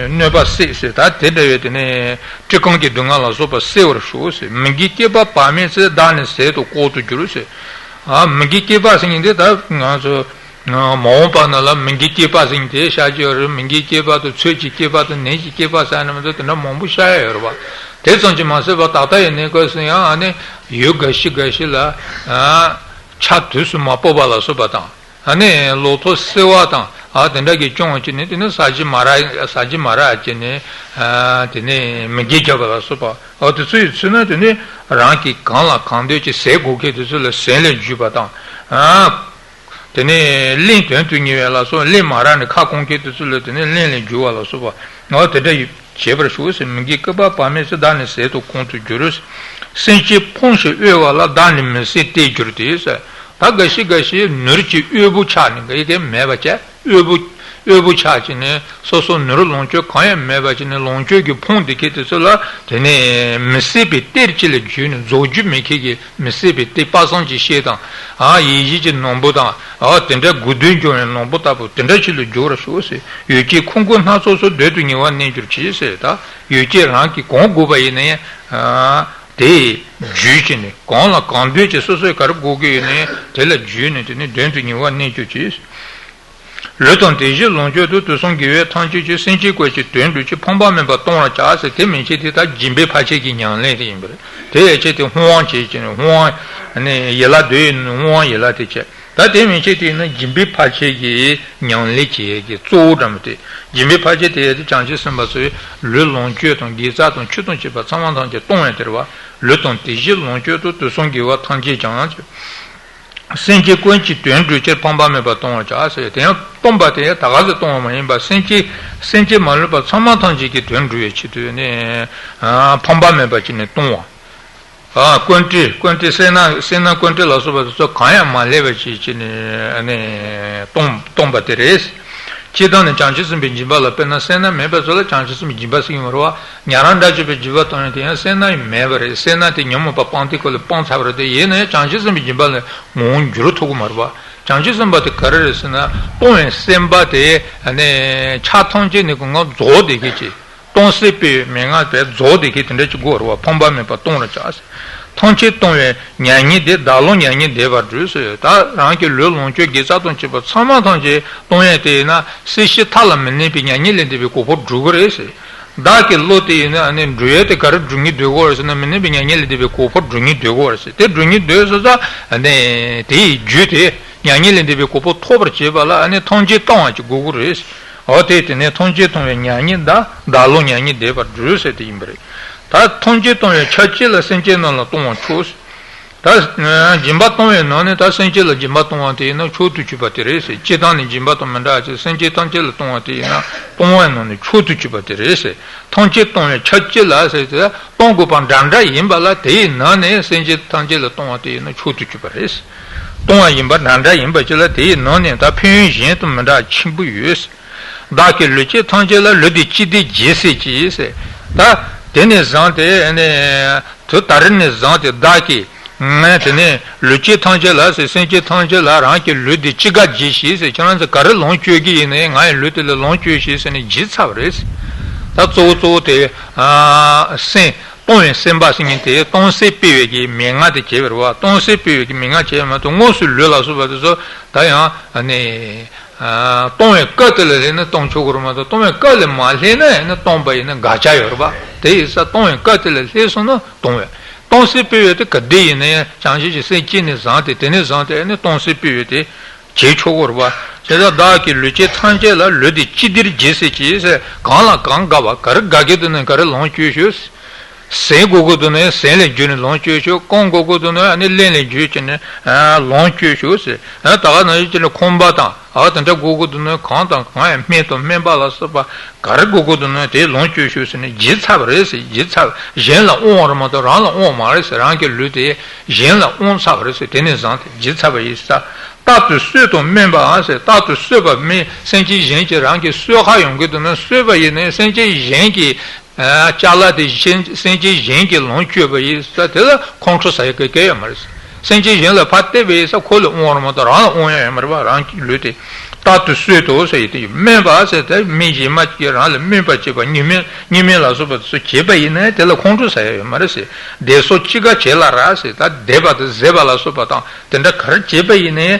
གནོད་པ་སེལ་ཟེར། ད་དེ་འདྲ་བའི་དེ་ནས་སྤྲི་རྐང་གི་སྡུག་བསྔལ་ལ་སོགས་པ་སེལ་བར་ཤོག་ཟེར། མི་དགེ་བསྐྱེད་པ་བག་མེད་ཚེ། བདག་ནི་ཟས་དང་ལྐོག་ཏུ་གྱུར་ཟེར། ཨ། མི་དགེ་བསྐྱེད་པ་ཟེར་མཁན་དེ་ད་ང་ཚོ་མ་འོངས་པ་ན་ལ་མི་དགེ་བསྐྱེད་པ་ཟེར་མཁན་དེ་བཤད་ཀྱི་ཡོད་རེད། མི་དགེ་བསྐྱེད་པ་དང་ཚོད་ཀྱི་བསྐྱེད་པ་དང་ནད་ཀྱི་བསྐྱེད་པ་ཟེར་ནས་མ་གཏོགས་དེ་འདྲ་མང་པོ་བཤད་ཡ་ཡོད་རེད་བ། དེ་ཙམ་གྱིས་མ་ཟད་པར་ད་ལྟ་ཡི་གནས་སྐབས་སུ་ཡང་ཨ་ནི་ཡུལ་འགའ་ཞིག་འགའ་ཞིག་ལ། ཨ། ཆར་དུས་སུ་མ་ཕོག་པ་ལ་སོགས་པ་དང་། ཨ་ནི་ལོ་ཐོག་སེར་བ་དང་། ཨ། དེ་འདྲ་གི་བྱུང་བ་བྱས་ནས་དེ་ནི་ཟ་རྒྱུ་མ་རག། ཟ་རྒྱུ་མ་རག་བྱས་ནས། ཨ། དེ་ནས་མི་དགེ་བརྒྱབ་པ་ལ་སོགས་པ། ཨ། དེ་ཚོ་ཡི་ཚུལ་ན་དེ་ནི་རང་གིས་གང་ལ་གང་འདོད་ཀྱི་ཟས་དགོས་མཁན་དེ་ཚོ་ལ་ཟས་ལ་འཇུས་པ་དང་། ཨ། དེ་ནས་གླེན་དོན་དུ་གཉེར་བ་ལ་སོགས། གླེན་མ་རག་ནས་ཁ་སྐོམ་མཁན་དེ་ཚོ་ལ་དེ་ནས་གླེན་ལ་འཇུ་བ་ལ་སོགས་པ། ཨ། དེ་འདྲ་ཡི་བྱེད་པར་ཞུ་ཟེར། མི་དགེ་བསྐྱེད་པ་བག་མེད་ཚེ། བདག་ནི་ཟས་དང་ལྐོག་ཏུ་གྱུར་ཟེར། སེམས་ཅན་ཕོངས་ཤིང་གཡོ་བ་ལ། བདག་ནི་མི་བཟད་བལྟས་གྱུར་ཏེ་ཟེར། ད་འགའ་ཞིག་འགའ་ཞིག་ནོར་གྱི་དབུལ་པོ་ཆགས་ནས་ག་ཡི་གེ་མེད་པ་བྱས། དབུལ་པོ་དབུལ་པོ་ཆགས་བྱས་ནས་སོ་སོ་ནོར་ལོངས་སྤྱོད་གང་ཡང་མེད་པ་བྱས་ནས་ལོངས་སྤྱོད་ཀྱིས་ཕོངས་བསྡད་མཁན་དེ་ཚོ་ལ་དེ་ནས་མི་བཟད་པའི་གཏེར་ཅིག་ལ་འཇུས་ནས། རྫོགས་རྒྱུ་མེད་མཁན་གྱི་མི་བཟད་པའི་གཏེར། དཔག་བསམ་གྱི་ཤེལ་དང་། ཨ། ཡིད་བཞིན་གྱི་ནོར་བུ་དང་། ཨ། དེ་འདྲ་དགོས་འདོད་འབྱུང་བའི་ནོར་བུ་ལྟ་བུ་དེ་འདྲ་ཞིག་ལ་འགྱུར་བར་ཤོག་ཟེར། ཡོད་ཀྱི་ཁོང་ཁུ་སྣ་ཚོགས་སུ། དོན་དུ་གཉེར་བར་གནས་གྱུར་ཅིག་ཟེར། ད་ཡོད་ཀྱི་རང་གིས་གང་དགོས་པ་ཡིན་ན་ཡང་། ཨ། དེ་འཇུས་བྱས་ནས་གང་ལ་གང་འདོད་ཀྱི་སོ་སོས་ག་རེ་དགོས་ཀྱི་ཡོད་ན་ཡང་དེ་ལ་འཇུས་ནས་དེ་ནས་དོན་དུ་གཉེར་བར་གནས་གྱུར་ཅིག། ལུས་དང་དེ་བཞིན་ལོངས་སྤྱོད་དུ། དུག་གསུམ་གྱི་དབྱེ་བས་ཐམས་ཅད་ཀྱིས། སེམས་ཅན་ཀུན་གྱི་དོན་བསྒྲུབ་ཕྱིར། ཕངས་པ་མེད་པར་གཏོང་བར་བྱ་ཟེར། དེ་མན་ཆད་དེ་ད་སྦྱིན་པའི་བར་ཆད་ཀྱི་ཉམས་ལེན་དེ་ཡིན་པ་རེད། དེ་ཡན་ཆད་དེ་ཧཱུྃ་དབང་བྱེད་ཀྱི་ནི། ཧཱུྃ་དབང་ནི་ཡན་ལག་བདུན་ཡིན་ནོ། ཧཱུྃ་དབང་ཡན་ལག་དེ་བྱས། ད་དེ་མན་ཆད་དེ་ནི་སྦྱིན་པའི་བར་ཆད་ཀྱི་ཉམས་ལེན་བྱེད་ཀྱི་གཙོ་བོ་འདྲ་མོ་དེ། སྦྱིན་པའི་བར་ཆད་དེ་ཡང་དེ་བྱང་ཆུབ་སེམས་དཔའ་ཚོས་ལུས་ལོངས་སྤྱོད་དང་དགེ་རྩ་དང་ཆོས་དང་བཅས་པ་ཚང་མ་ཐམས་ཅད་གཏོང་ཡང་དེ་རེད་བ། ལུས་དང་དེ་བཞིན་ལོངས་སྤྱོད་དུ། དུག་གསུམ་གྱི་དབྱེ་བས་ཐམས་ཅད་ཀྱང་། སེམས་ཅན་ཀུན་གྱི་དོན་བསྒྲུབ་ཕྱིར། ཕངས་པ་མེད་པར་གཏོང་བར་བྱ་ཟེར། དེ་ཡང་གཏོང་བ་དེ་ཡང་ད་ག་ཟེ་གཏོང་བ་མ་ཡིན་པར་སེམས་ཅན་སེམས་ཅན་མ་ལུས་པ་ཚང་མ་ཐམས་ཅད་ཀྱི་དོན་བསྒྲུབ་པའི་ཆེད་དུ་ནི། ཨ། ཕངས་པ་མེད་པར་བྱས་ནས་གཏོང་བ། ཨ། ཀུན་དཀྲི་ཀུན་དཀྲི་སེར་སྣ་སེར་སྣ་ཀུན་དཀྲི་ལ་སོགས་པ་དེ་ཚོ་གང་ཡང་མ་ལུས་པ་ཅིག་བྱས་ནས་ནི་གཏོང་གཏོང་བ་དེ་རེད། སྤྱིར་བཏང་ནི་བྱང་ཆུབ་སེམས་དཔའི་སྦྱིན་པ་ལ། དཔེར་ན་སེར་སྣ་མེད་པ་ཚོ་ལ་བྱང་ཆུབ་སེམས་དཔའི་སྦྱིན་པ་ཟེར་གྱི་མ་རེད་བ། ཉན་རང་དགྲ་བཅོམ་པའི་སྦྱིན་པ་གཏོང་ཡང་དེ་ཡང་སེར་སྣ་ཡང་མེད་པ་རེད། སེར་སྣ་དེ་ཉོན་མོངས་པ་སྤངས་ཏེ་ཁོ་ལས་སྤངས་ཚར་བ་རེད་དེ། ཡིན་ན་ཡང་བྱང་ཆུབ་སེམས་དཔའི་སྦྱིན་པ་ལ་ངོ་བོ་འགྱུར་ཐུབ་ཀྱི་མ་རེད་བ། བྱང་ཆུབ་སེམས་དཔའ་དེ་ག་རེ་རེད་ཟེར་ན། གཏོང་བའི་སེམས་པ་དེ་ནི་ཆ་ཐམས་ཅད་ནས་ཀྱང་རྫོགས་བསྡད་མཁན་ཅིག། གཏོང་སྲིད་པའི་མན་ངག་དེ་རྫོགས་བསྡད་མཁན་དེ་འདྲ་ཅིག་དགོས་རེད་བ། ཕངས་པ་མེད་པར་གཏོང་བར་བྱ་ཟེར། ཐམས་ཅད་གཏོང་བས་མྱ་ངན་འདས། བདག་བློ་མྱ་ངན་འདས་པར་སྒྲུབ་ཟེར། ད་རང་གི་ལུས་ལོངས་སྤྱོད་དགེ་རྩ་དང་བཅས་པ་ཚང་མ་ཐམས་ཅད་གཏོང་ཡས་དེ་ཡིན་ན་སྲིད་ཞི་མཐའ་ལ་མི་གནས་པའི་མྱ་ངན་ལས་འདས་པའི་གོ་འཕང་སྒྲུབ་ཀྱི་རེད་ཟེར། བདག་གི་བློ་དེ་ཡིས་ནི་ཨ་ནི་འགྲུབ་ཡས་དེ་ག་རེ་སྒྲུབ་སྙིང་འདོད་ཀྱི་ཡོད་རེད་ཟེར་ན། མི་ནུས་པའི་མྱ་ངན་ལས་འདས་པའི་གོ་འཕང་སྒྲུབ་སྙིང་འདོད་ཀྱི་ཡོད་རེད་ཟེར། དེ་སྒྲུབ་སྙིང་འདོད་ཟེར་ཙང་ཨ་ནི་དེ་ཡི་རྒྱུ་དེ་མྱ་ངན་ལས་འདས་པའི་གོ་འཕང་ཐོབ་པར་བྱེད་པ་ལ་ཨ་ནི་ཐམས་ཅད་གཏོང་བ་ཅིག་དགོས་ཀྱི་རེད། འོ་དེ་དེ་ནས་ཐམས་ཅད་གཏོང་བའི་མྱ་ངན་འདའ། བདག་བློ་མྱ་ངན་འདས་པར་འགྱུར་ཟེར་དེ་ཡིན་པ་རེད། ད་ཐམས་ཅད་གཏོང་བའི་ཆ་གཅིག་ལ་སེམས་ཅན་རྣམས་ལ་གཏོང་བ་མཆོག་ཟེར། ད་སྦྱིན་པ་གཏོང་བའི་ནང་ནས་ད་སེམས་ཅན་ལ་སྦྱིན་པ་གཏོང་བ་དེ་ཡིན་ན་མཆོག་ཏུ་གྱུར་པ་དེ་རེད་ཟེར། སྤྱིར་བཏང་ནས་སྦྱིན་པ་དང་མི་འདྲ་བ་ཅིག་སེམས་ཅན་ཐམས་ཅད་ལ་གཏོང་བ་དེ་ཡིན་ན་གཏོང་བའི་ནང་ནས་མཆོག་ཏུ་གྱུར་པ་དེ་རེད་ཟེར། ཐམས་ཅད་གཏོང་བའི་ཆ་གཅིག་ལ་ཟེར་ཏེ་གཏོང་དགོས་པ་འདྲ་འདྲ་ཡིན་པ་ལ་དེའི་ནང་ནས་སེམས་ཅན་ཐམས་ཅད་ལ་གཏོང་བ་དེ་ཡིན་ན་མཆོག་ཏུ་གྱུར་པ་རེད་ཟེར། གཏོང་བ་ཡིན་པ་འདྲ་འདྲ་ཡིན་པ་ཅིག་ལ་དེའི་ནང་ནས་ད་ཕན་ཡོན་གཞན་དང་མི་འདྲ་བ་ཆེན་པོ་ཡོད་ཟེར། བདག་གི་ལུས་ཅན་ཐམས་ཅད་ལ་ལུས་འདི་ཅི་བདེར་བགྱི་སྲིད་ཀྱིས་ཟེར། ད་དེ་ནས་བཟུང་སྟེ་ནས་དུས་ད་རེས་ནས་བཟུང་སྟེ་བདག་གིས་ང་དེ་ནས་ལུས་ཅན་ཐམས་ཅད་ལ་ཟེར། སེམས་ཅན་ཐམས་ཅད་ལ་རང་གི་ལུས་འདི་ཅི་དགར་བགྱི་ཞིག་ཟེར། ཁྱེད་རང་ཚོ་ག་རེ་ལོངས་སྤྱོད་ཀྱི་ཡིན་ནའི་ང་ཡི་ལུས་དེ་ལ་ལོངས་སྤྱོད་ཞིག་ཟེར་ནས་བགྱིས་ཚར་བ་རེད་ཟེར། ད་གཙོ་བོ་གཙོ་བོ་དེ་ཨ་སེམས། གཏོང་བའི་སེམས་དཔའ་ཟེར་མཁན་དེ་གཏོང་སྲེད་སྤེལ་བའི་གི་མན་ངག་དེ་བྱས་པ་རེད་བ། གཏོང་སྲེད་སྤེལ་བའི་གི་མན་ངག་བྱས་པ་མ་གཏོགས་དངོས་སུ་ལུས་ལ་སོགས་པ་དེ་ཚོ་ད་ཡང་ཨ་ནི། ཨ། གཏོང་བའི་སྐབས་དེ་ལ་སླེབས་ན་གཏོང་ཆོག་གི་རེད་མ་གཏོགས་གཏོང་བའི་སྐབས་ལ་མ་སླེབས་ན་ཡང་ན་གཏོང་པ་ཡིན་ན་དགག་བྱ་ཡོད་རེད་པ། དེ་ཡིན་ཙང་གཏོང་བའི་སྐབས་དེ་ལ་སླེབས་སོང་ན་གཏོང་བས། གཏོང་སྲེད་སྤེལ་བའི་དེ་ག་དེ་ཡིན་ན་ཡང་བྱང་ཆུབ་ཀྱི་སེམས་བསྐྱེད་ནས་བཟུང་སྟེ་དེ་ནས་བཟུང་སྟེ་ཡང་ན་གཏོང་སྲེད་སྤེལ་བའི་དེ་བྱེད་ཆོག་གི་རེད་པ། བྱས་ཙང་བདག་གི་ལུས་ཅན་ཐམས་ཅད་ལ་ལུས་འདི་ཅི་བདེར་བགྱི་སྲིད་ཀྱིས་ཟེར། གང་ལ་གང་དགའ་བ་ག་རེ་དགའ་གི་འདུག་ན་ག་རེ་ལོངས་སྤྱོད་ཤོག་ཟེར། ཟན་དགོས་ཀྱི་འདུག་ན་ཟན་ལས་བརྒྱུད་ནས་ལོངས་སྤྱོད་ཤོག་རྐང་དགོས་ཀྱི་འདུག་ན་ཨ་ནི་རླན་ལས་བརྒྱུད་བྱས་ནས་ལོངས་སྤྱོད་ཤོག་ཟེར། ད་ག་ནང་བཞིན་བྱས་ནས་ཁང་པ་དང་ཨ་དེ་འདྲ་དགོས་ཀྱི་འདུག་ན་གང་དང་གང་ཡང་སྨན་དང་སྨན་པ་ལ་སོགས་པ་ག་རེ་དགོས་ཀྱི་འདུག་ན་དེ་ལོངས་སྤྱོད་ཤོག་ཟེར་ནས་བགྱིས་ཚར་བ་རེད་ཟེར། བགྱིས་ཚར་བ་གཞན་ལ་དབང་བ་རེད་མ་གཏོགས་རང་ལ་དབང་བ་མ་རེད་ཟེར། རང་གི་ལུས་དེ་གཞན་ལ་དབང་ཚར་བ་རེད་ཟེར། དེ་ནས་བཟུང་སྟེ་བགྱིས་ཚར་བ་ཡིན་ས། རྟག་ཏུ་གསོད་དང་སྨོད་པའང་ཟེར། རྟག་ཏུ་གསོད་པ་སྨོད། སེམས་ཅན་གཞན་གྱིས་རང་གི་གསོད་ག་ཡོང་གི་འདུག་ན་གསོད་པ་ཡིན་ནའི་སེམས་ཅན་གཞན་གྱི་ཨ་ཅ་ལག་དེ་གཞན་སེམས་ཅན་གཞན་གྱིས་ལོངས་སྤྱོད་པ་ཡིན་ས་དེ་ལ་ཁོང་ཁྲོ་ཟ་ཡ་གི་གལ་ཡོད་མ་རེད། སེམས་ཅན་གཞན་ལ་ཕར་སྟེར་བ་ཡིན་ས་ཁོ་ལ་དབང་བ་རེད་མ་གཏོགས་རང་ལ་དབང་ཡ་ཡོད་མ་རེད་པ། རང་གི་ལུས་དེ་རྟག་ཏུ་གསོད་དོ་ཟེར་ཡི་དེ་སྨོད་པ་ཟེར་དེ་མི་གཞན་མ་གིས་རང་ལ་སྨོད་པ་བྱེད་པ་སྨྱོན་སྨོད་སྨྱོན་སྨོད་ལ་སོགས་པ་དེ་ཚོ་བྱེད་པ་ཡིན་ནའི་དེ་ལ་ཁོང་ཁྲོ་ཟ་ཡ་ཡོད་མ་རེད་ཟེར། བདེ་སོགས་ཅི་དགར་བྱེད་ལ་རག་ཟེར། ད་བཟླས་པ་དང་བཟེད་པ་ལ་སོགས་པ་དང་དེ་འདྲ་ག་རེ་བྱེད་པ་ཡིན་ནའི་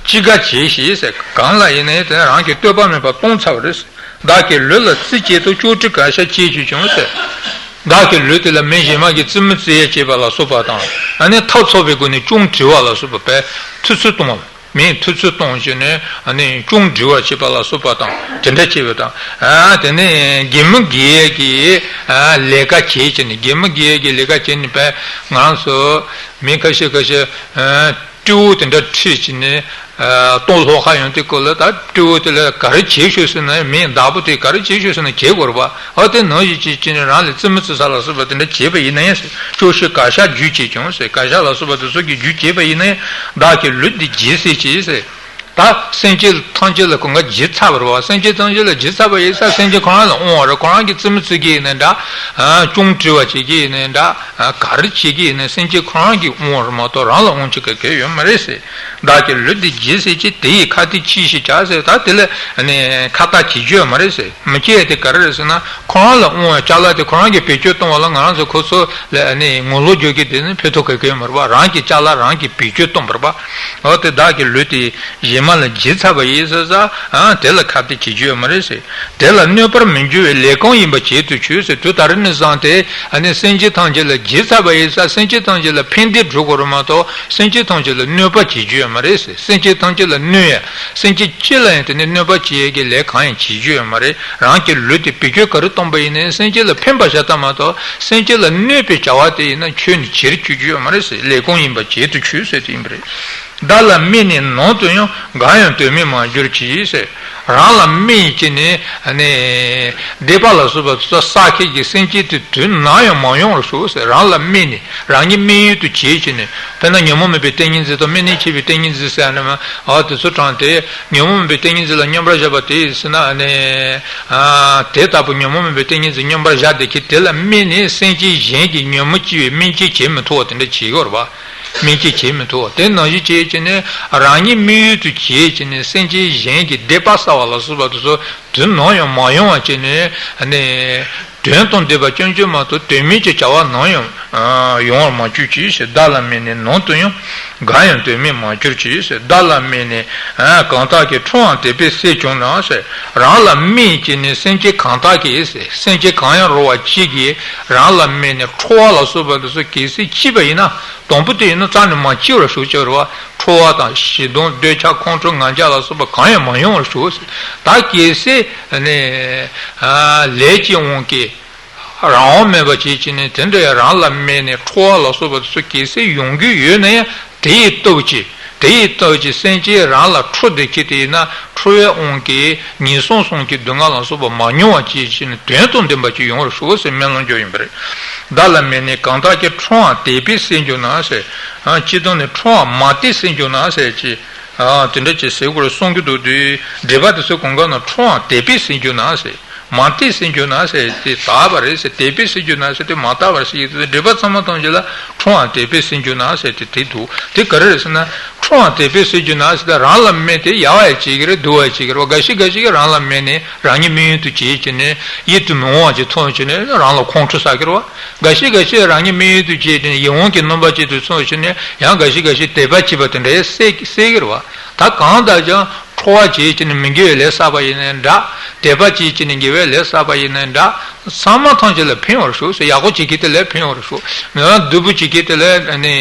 ཅི་དགར་བྱེད་ཞིག་ཟེར། གང་ལ་ཡིན་ནའི་དེ་རང་གི་ལྟོས་པ་མེད་པར་གཏོང་ཚར་བ་རེད་ཟེར། བདག་གི་ལུས་ལ་རྩི་བྱེད་དོ་ཅོག་དྲི་གར་ཤ་བྱེད་ཅིག་ཀྱང་ཟེར། བདག་གི་ལུས་དེ་ལ་མི་གཞན་མ་གིས་རྩི་མི་རྩི་ཡ་བྱེད་པ་ལ་སོགས་པ་དང་ཨ་ནི་ཐབས་ཚོགས་པའི་སྒོ་ནས་ཅོག་དྲི་བ་ལ་སོགས་པ་བས་ཐུབ་ཚོད་གཏོང་བ། མིས་ཐུབ་ཚོད་གཏོང་བྱས་ནས་ཨ་ནི་ཅོག་དྲི་བ་བྱེད་པ་ལ་སོགས་པ་དང་དེ་འདྲ་བྱེད་པ་དང་། ཨ་དེ་ནས་གད་མོ་བགད་ཡས་ཀྱི་ཨ་ལས་ཀ་བྱེད་བྱས་ནས་གད་མོ་བགད་ཡས་ཀྱི་ལས་ཀ་བྱས་ནས་བས་ང་ཚོ་མི་ཁ་ཤས་ཁ་ཤས་ཨ་སྤྲེའུ་དེ་འདྲ་ཁྲིད་བྱས་ནས་ཨ་སྟོད་ལྷོ་ཁ་ཡོང་དུས་སྐབས་ལ་ད་སྤྲེའུ་དེ་ལ་ག་རེ་བྱེད་ཤོག་ཟེར་ན་མིའི་བདག་པོ་དེ་ག་རེ་བྱེད་ཤོག་ཟེར་ན་བྱེད་དགོས་རེད་པ། ཨ་དེ་ནང་བཞིན་བྱེད་བྱས་ནས་རང་ལ་རྩི་མི་རྩི་ས་ལ་སོགས་པ་དེ་འདྲ་བྱེད་པ་ཡིན་ན་ཡང་ཟེར། ཅོག་ཤི་གར་ཤ་རྒྱུ་བྱེད་ཀྱང་ཟེར། གར་ཤ་ལ་སོགས་པ་དེ་ཚོ་གི་རྒྱུ་བྱེད་པ་ཡིན་ན་ཡང་བདག་གི་ལུས་འདི་བགྱིད་སྲིད་ཀྱིས་ཟེར། ད་སེམས་ཅན་ཐམས་ཅད་ལ་གང་ག་བགྱིས་ཚར་བ་རེད་བ། སེམས་ཅན་ཐམས་ཅད་ལ་བགྱིས་ཚར་བ་ཡིན་ཙང་སེམས་ཅན་ཁོ་རང་ལ་དབང་བ་རེད། ཁོ་རང་གིས་རྩི་མི་རྩི་གི་ཡིན་ནའི་འདྲ། ཨ་ཅོག་དྲི་བ་བྱེད་ཀྱི་ཡིན་ནའི་འདྲ། ཨ་ག་རེ་བྱེད་ཀྱི་ཡིན་ནའི་སེམས་ཅན་ཁོ་རང་གིས་དབང་བ་རེད་མ་གཏོགས་རང་ལ་དབང་བྱེད་ག་གལ་ཡོད་མ་རེད་ཟེར། བདག་གི་ལུས་འདི་བགྱིད་སྲིད་ཀྱིས། དེ་ཡི་ཁ་ཏས་ཅི་ཞིག་བྱ་ཟེར། ད་དེ་ལ་ནི་ཁ་ཏ་བྱེད་རྒྱུ་ཡོད་མ་རེད་ཟེར། མི་བྱེད་ཡ་དེ་ག་རེ་རེད་ཟེར་ན་ཁོ་རང་ལ་དབང་བའི་ཅ་ལག་དེ་ཁོ་རང་གིས་བེད་སྤྱོད་གཏོང་བ་ལ་ང་རང་ཚོ་ཁོ་ཚོ་ལ་ནི་ངོ་ལོག་རྒྱག་གི་དེ་ནི་ཕན་ཐོགས་ག་གེ་ཡོད་མ་རེད་པ། རང་གི་ཅ་ལག་རང་གིས་བེད་སྤྱོད་གཏོང་བ་རེད་པ། འོ་དེ་བདག་གི་ལུས་དེ་གཞན་མ་ལ་བགྱིས་ཚར་བ་ཡིན་ཟེར་ཙང་དེ་ལ་ཁ་གཏད་བྱེད་རྒྱུ་ཡོད་མ་རེད་ཟེར། དེ་ལ་གནོད་པར་མི་འགྱུར་བའི་ལས་གང་ཡིན་པ་བྱེད་དུ་ཆུག་ཟེར། དུས་ད་རེས་ནས་བཟུང་སྟེ་ཨ་ནི་སེམས་ཅན་ཐམས་ཅད་ལ་བགྱིས་ཚར་བ་ཡིན་ཙང་སེམས་ཅན་ཐམས་ཅད་ལ་ཕན་བདེ་སྒྲུབ་དགོས་རེད་མ་གཏོགས་སེམས་ཅན་ཐམས་ཅད་ལ་གནོད་པ་བྱེད་རྒྱུ་ཡོད་མ་རེད་ཟེར། སེམས་ཅན་ཐམས་ཅད་ལ་གནོད་ཡ་སེམས་ཅན་སྤྱི་ལ་ཡང་དེ་ནས་གནོད་པ་བྱེད་ཡས་ཀྱི་ལས་གང་ཡང་བྱེད་རྒྱུ་ཡོད་མ་རེད། རང་གི་ལུས་དེ་བེད་སྤྱོད་ག་རེ་གཏོང་པ་ཡིན་ནའི་སེམས་ཅན་ལ་ཕན་པ་བྱ་ཐབས་མ་གཏོགས་སེམས་ཅན་ལ་གནོད་པའི་བྱ་བ་དེ་ཡིན་ན་ཁྱོན་ནས་བྱེད་རྒྱུ་ཡོད་མ་རེད་ཟེར། ལས་གང་ཡིན་པ་བྱེད་དུ་ཆུག་ཟེར་དེ་ཡིན་པ་རེད། བདག་ལ་སྨན་ནི་ནང་དུ་ཡང་གང་ཡང་དོན་མེད་མ་གྱུར་ཅིག་ཟེར། རང་ལ་སྨན་ཡིན་ཅི་ནས་ནི་སྡིག་པ་ལ་སོགས་པ་ཚོ་བསགས་མཁན་གྱི་སེམས་ཅན་དེ་དུས་ནམ་ཡང་མ་ཡོང་བར་ཤོག་ཟེར། རང་ལ་སྨན་ནི་རང་ཉིད་སྨན་ཡུལ་དུ་བྱེད་ཅི་ནས་དཔེར་ན་ཉོན་མོངས་མེད་པའི་ཏིང་ངེ་འཛིན་དང་སྨིན་ལེགས་བྱེད་པའི་ཏིང་ངེ་འཛིན་ཟེར་ཡ་ནི་མ་ཨ་དེ་ཚོ་དྲངས་ཏེ་ཉོན་མོངས་མེད་པའི་ཏིང་ངེ་འཛིན་ལ་སྙོམས་པར་བཞག་པ་དེ་ཡིན་ཟེར་ན་ནི་ཨ་དེ་ལྟ་བུ་ཉོན་མོངས་མེད་པའི་ཏིང་ངེ་འཛིན་སྙོམས་པར་བཞག་བསྡད་མཁན་དེ་ལ་སྨན་ནི་སེམས་ཅན་གཞན་གྱི་ཉོན་མོངས་སྐྱེ་བའི་སྨན་གྱིས་བྱེད་མི་ཐུབ་པ་དེ་འདྲ་བྱེད་ཀྱི་ཡོད་རེད་པ། སྨན་གྱིས་བྱེད་མི་ཐུབ་པ་དེ་ནང་བཞིན་བྱས་ཀྱི་ནི་རང་ཉིད་སྨན་ཡུལ་དུ་བྱས་ཀྱི་ནི་སེམས་ཅན་གཞན་གྱི་སྡིག་པ་བསགས་པ་ལ་སོགས་པ་དེ་ཚོ་དུས་ནམ་ཡང་མ་ཡོང་བ་བྱས་ནས་ནི་དོན་དང་ལྡན་པ་ཅན་ཅན་མ་གཏོགས་དོན་མེད་ཀྱི་བྱ་བ་ནམ་ཡང་ ཡོང་བར་མ་གྱུར་ཅིག་ཟེར། བདག་ལ་སྨད་ནས་ནམ་དུ་ཡང་འགའ་ཡང་དོན་མེད་མ་གྱུར་ཅིག་ཟེར། བདག་ལ་སྨད་ནས་གང་དག་གིས་ཁྲོའང་དད་པས་བསད་བྱུང་ན་ཟེར། རང་ལ་སྨད་བྱས་ནས་སེམས་ཅན་གང་དག་གིས་ཟེར། སེམས་ཅན་གང་ཡང་རུང་བ་གཅིག་གིས་རང་ལ་སྨད་ནས་ཁྲོ་བ་ལ་སོགས་པ་དེ་ཚོ་གལ་སྲིད་སྐྱེས་པ་ཡིན་ན། དང་པོ་དེ་ཡིན་ན་རྩ་ནས་མ་སྐྱེ་བར་ཞོག་ཅིག་རེད་བ། ཁྲོ་བ་དང་ཞེ་སྡང་འདོད་ཆགས་ཁོང་ཁྲོ་ང་རྒྱལ་ལ་སོགས་པ་གང་ཡང་མ་ཡོང་བར་ཞོག་ཟེར། ད་གལ་སྲིད་ནི་ལས་ཀྱི་དབང་གིས་རང་དབང་མེད་པ་བྱེད་ཀྱི་ནི་དེ་འདྲ་ཡང་རང་ལ་སྨད་ནས་ཁྲོ་བ་ལ་སོགས་པ་དེ་ཚོ་གལ་སྲིད་ཡོང་གི་ཡོད་ན་ཡང་དེ་ཡི་སྟོབས་ཀྱིས་དེ་ཡི་སྟོབས་ཀྱིས་སེམས་ཅན་རང་ལ་ཁྲོ་བསྡད་ཀྱི་དེ་ཡིན་ན་ཁྲོ་བའི་དབང་གིས་ངན་སོང་གསུམ་གྱི་སྡུག་བསྔལ་ལ་སོགས་པ་མ་མྱོང་བ་བྱེད་ཀྱི་ནི་དོན་དང་ལྡན་པ་ཅིག་ཡོང་བར་ཞོག་ཟེར་སྨོན་ལམ་རྒྱག་ཡིན་པ་རེད། བདག་ལ་སྨད་ནས་གང་དག་གིས་ཁྲོའང་དད་པས་བསད་འགྱུར་ན་ཟེར། སྤྱིར་བཏང་ནས་ཁྲོའང་མ་དད་བསད་འགྱུར་ན་ཟེར་གྱི། དེ་འདྲ་ཅིག་ཟེར་དགོས་རེད་གསུང་གི་འདུག་དུས་འགྲེལ་པ་དེ་ཚོའི་གང་ག་ན་ཁྲོའང་དད་པས་བསད་འགྱུར་ན་ཟེར། མ་དད་བསད་འགྱུར་ན་ཟེར་དེ་དག་པ་རེད་ཟེར། དད་པས་བསད་འགྱུར་ན་ཟེར་དེ་མ་དག་པ་རེད་ཟེར་གྱི་འདུག་འགྲེལ་པ་ཚང་མ་ཐམས་ཅད་ལ་ཁྲོའང་དད་པས་བསད་འགྱུར་ན་ཟེར་དེ་དེ་འདུག་དེ་ག་རེ་རེད་ཟེར་ན། ཁྲོའང་དད་པས་བསད་འགྱུར་ན་ཟེར་ད་རང་ལ་སྨད་དེ་ཡག་པ་ཡང་བྱེད་ཀྱི་རེད་སྡུག་པ་ཡང་བྱེད་ཀྱི་རེད་བ། འགའ་ཞིག་འགའ་ཞིག་གིས་རང་ལ་སྨད་ནས་རང་ཉིད་དམིགས་ཡུལ་དུ་བྱེད་བྱས་ནས་ཡིད་དུ་མི་འོང་བ་ཅིག་མཐོང་བྱས་ནས་རང་ལ་ཁོང་ཁྲོ་ཟ་གི་རེད་བ། འགའ་ཞིག་འགའ་ཞིག་རང་ཉིད་དམིགས་ཡུལ་དུ་བྱས་ཏེ་ཡིད་འོང་གི་རྣམ་པ་ཅིག་ཏུ་སོང་ཞིག་ནས་ཡང་འགའ་ཞིག་འགའ་ཞིག་དད་པ་བྱེད་པ་དེ་འདྲ་ཡང་སད་སད་ཀྱི་རེད་བ། ད་གང་ལྟར་ཀྱང་ཁྲོ་བ་བྱས་ཀྱི་ནི་མི་དགེ་བའི་ལས་བསགས་པ་ཡིན་ནའི་འདྲ། དད་པ་བྱས་ཀྱི་ནི་དགེ་བའི་ལས་བསགས་པ་ཡིན་ནའི་འདྲ། ཚང་མ་ཐམས་ཅད་ལ་ཕན་བར་ཤོག་ཟེར། ཡག་པོ་བྱེད་མཁན་དེ་ལ་ཕན་བར་ཤོག་སྡུག་པོ་བྱེད་མཁན་དེ་ལ་ནི་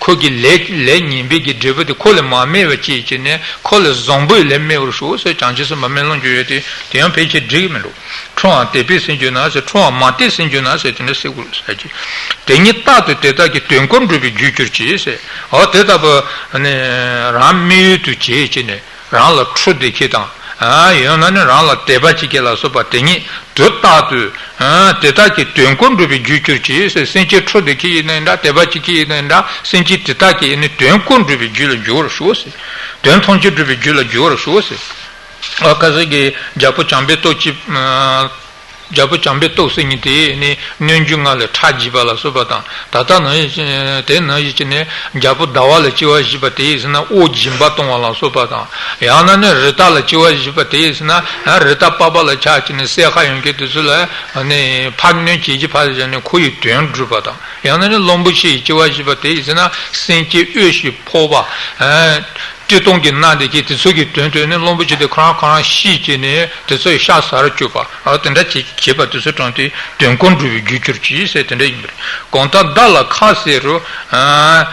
ཁོ་གི་ལས་ལས་ངན་པའི་གི་འབྲས་བུ་དེ་ཁོ་ལ་མ་སྨད་པ་བྱས་ཀྱི་ནི་ཁོ་ལ་བཟང་པོའི་ལས་སྨད་པར་ཤོག་ཟེར། བྱང་ཆུབ་སེམས་དཔའ་སྨོན་ལམ་རྒྱག་ཡས་དེ་དེ་ཡང་ཕལ་ཆེར་འགྲིག་གི་མི་འདུག་ཁྲོའང་དད་པས་བསད་འགྱུར་ན་ཟེར། ཁྲོའང་མ་དད་བསད་འགྱུར་ན་ཟེར་དེ་འདྲ་ཟེར་དགོས་ཟེར་གྱི། དེ་ཉིད་རྟག་ཏུ་དེ་དག་གི་དོན་ཀུན་འགྲུབ་པའི་རྒྱུར་གྱུར་ཅིག་ཟེར། འོ་དེ་ལྟ་བུ་ནི་རང་དམིགས་ཡུལ་དུ་བྱེད་ཀྱི་ནི་རང་ལ་ཁྲོ་བསྡད་མཁན་དང་། ཡང་ན་ནི་རང་ལ་དད་པ་བྱེད་མཁན་ལ་སོགས་པ་དེ་ཉིད་དུ་རྟག་ཏུ། དེ་དག་གི་དོན་ཀུན་འགྲུབ་པའི་རྒྱུར་གྱུར་ཅིག་ཟེར། སེམས་ཅན་ཁྲོ་བསྡད་མཁན་ཡིན་ནའི་འདྲ། དད་པ་བྱེད་མཁན་ཡིན་ནའི་འདྲ། སེམས་ཅན་དེ་དག་གི་ནི་དོན་ཀུན་འགྲུབ་པའི་རྒྱུ་ལ་འགྱུར་བར་ཤོག་ཟེར། དོན་ཐམས་ཅད་འགྲུབ་པའི་རྒྱུ་ལ་འགྱུར་བར་ཤོག་ཟེར། ཨ་ཁ་སང་གི་རྒྱལ་པོ་བྱམས་པའི་ཏོག་ཅིག་རྒྱལ་པོ་བྱམས་པའི་ཏོག་ཟེར་མཁན་དེ་ནི་སྙན་བརྒྱུད་ལྔ་ལས་ཁྲག་བརྗིད་པ་ལ་སོགས་པ་དང་། ད་ལྟ་ནང་བཞིན་དེ་ནང་བཞིན་གྱི་ནི་རྒྱལ་པོ་ཟླ་བ་ལ་སྐྱེ་བ་བཞེས་པ་དེ་ཡིན་ཟེར་ན་དབུགས་འབྱིན་པ་གཏོང་བ་ལ་སོགས་པ་དང་། ཡང་ན་ནི་རི་དྭགས་ལ་སྐྱེ་བ་བཞེས་པ་དེ་ཡིན་ཟེར་ན་རི་དྭགས་པགས་པ་ལ་ཆགས་ཀྱི་ནི་སྲེག་ཁ་ཡོང་མཁན་དེ་ཚོ་ལ་ནི་ཕར་གནོན་བྱེད་ཀྱི་ཕར་བཞག་ནས་ཁོ་ཡི་དོན་སྒྲུབ་པ་དང་། ཡང་ན་ནི་གླང་པོ་ཆེ་ཡི་སྐྱེ་བ་བཞེས་པ་དེ་ཡིན་ཟེར་ན་སེམས་ཅན་དབུལ་ཞིང་ཕོངས་པ། བཀྲེས་ལྟོགས་ཀྱིས་མནར་བསྡད་མཁན་དེ་ཚོ་གི་དོན་དུ་ནི་གླང་པོ་ཆེ་དེ་ཁོ་རང་ཁོ་རང་ཤི་བྱས་ནས་དེ་ཚོ་ཤ་ཟ་རུ་བཅུག་པ། ཨ་དེ་འདྲ་བྱེད་བྱེད་པ་དེ་ཚོ་དྲངས་ཏེ་དོན་ཀུན་འགྲུབ་པའི་རྒྱུར་གྱུར་ཅིག་ཟེར་དེ་འདྲ་ཡིན་པ་རེད། གང་ལྟར་བདག་ལ་ཁ་བསད་རུང་།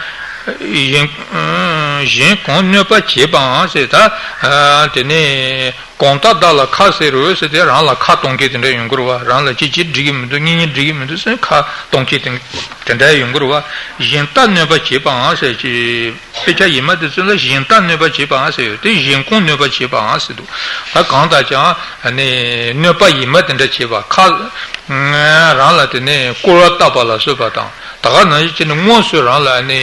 གཞན་གཞན་གང་གནོད་པ་བྱེད་པའང་ཟེར་ད། དེ་ནས་གང་ལྟར་བདག་ལ་ཁ་བསད་རུང་ཟེར་ཏེ་རང་ལ་ཁ་གཏོང་མཁན་དེ་འདྲ་ཡོང་གི་རེད་བ། རང་ལ་ཅི་བྱེད་འགྲིག་གི་མི་འདུག་གཉེན་ཉེ་འགྲིག་གི་མི་འདུག་ཟེར་ཁ་གཏོང་མཁན་དེ་དེ་འདྲ་ཡོང་གི་རེད་བ། གཞན་ལྟར་གནོད་པ་བྱེད་པའང་ཟེར་གྱི། དཔེ་ཆ་ཡིན་མ་དེ་ཚོ་ལ་གཞན་ལྟར་གནོད་པ་བྱེད་པའང་ཟེར་ཡོད་དེ། གཞན་གང་གནོད་པ་བྱེད་པའང་ཟེར་འདུག་ད་གང་ལྟར་ཀྱང་ནི་གནོད་པ་ཡིན་མ་དེ་འདྲ་བྱེད་པ་ཁ། རང་ལ་དེ་ནས་སྐོར་བ་བཏབ་པ་ལ་སོགས་པ་དང་། ད་ག་ནང་བཞིན་བྱས་ནས་དངོས་སུ་རང་ལ་ནི་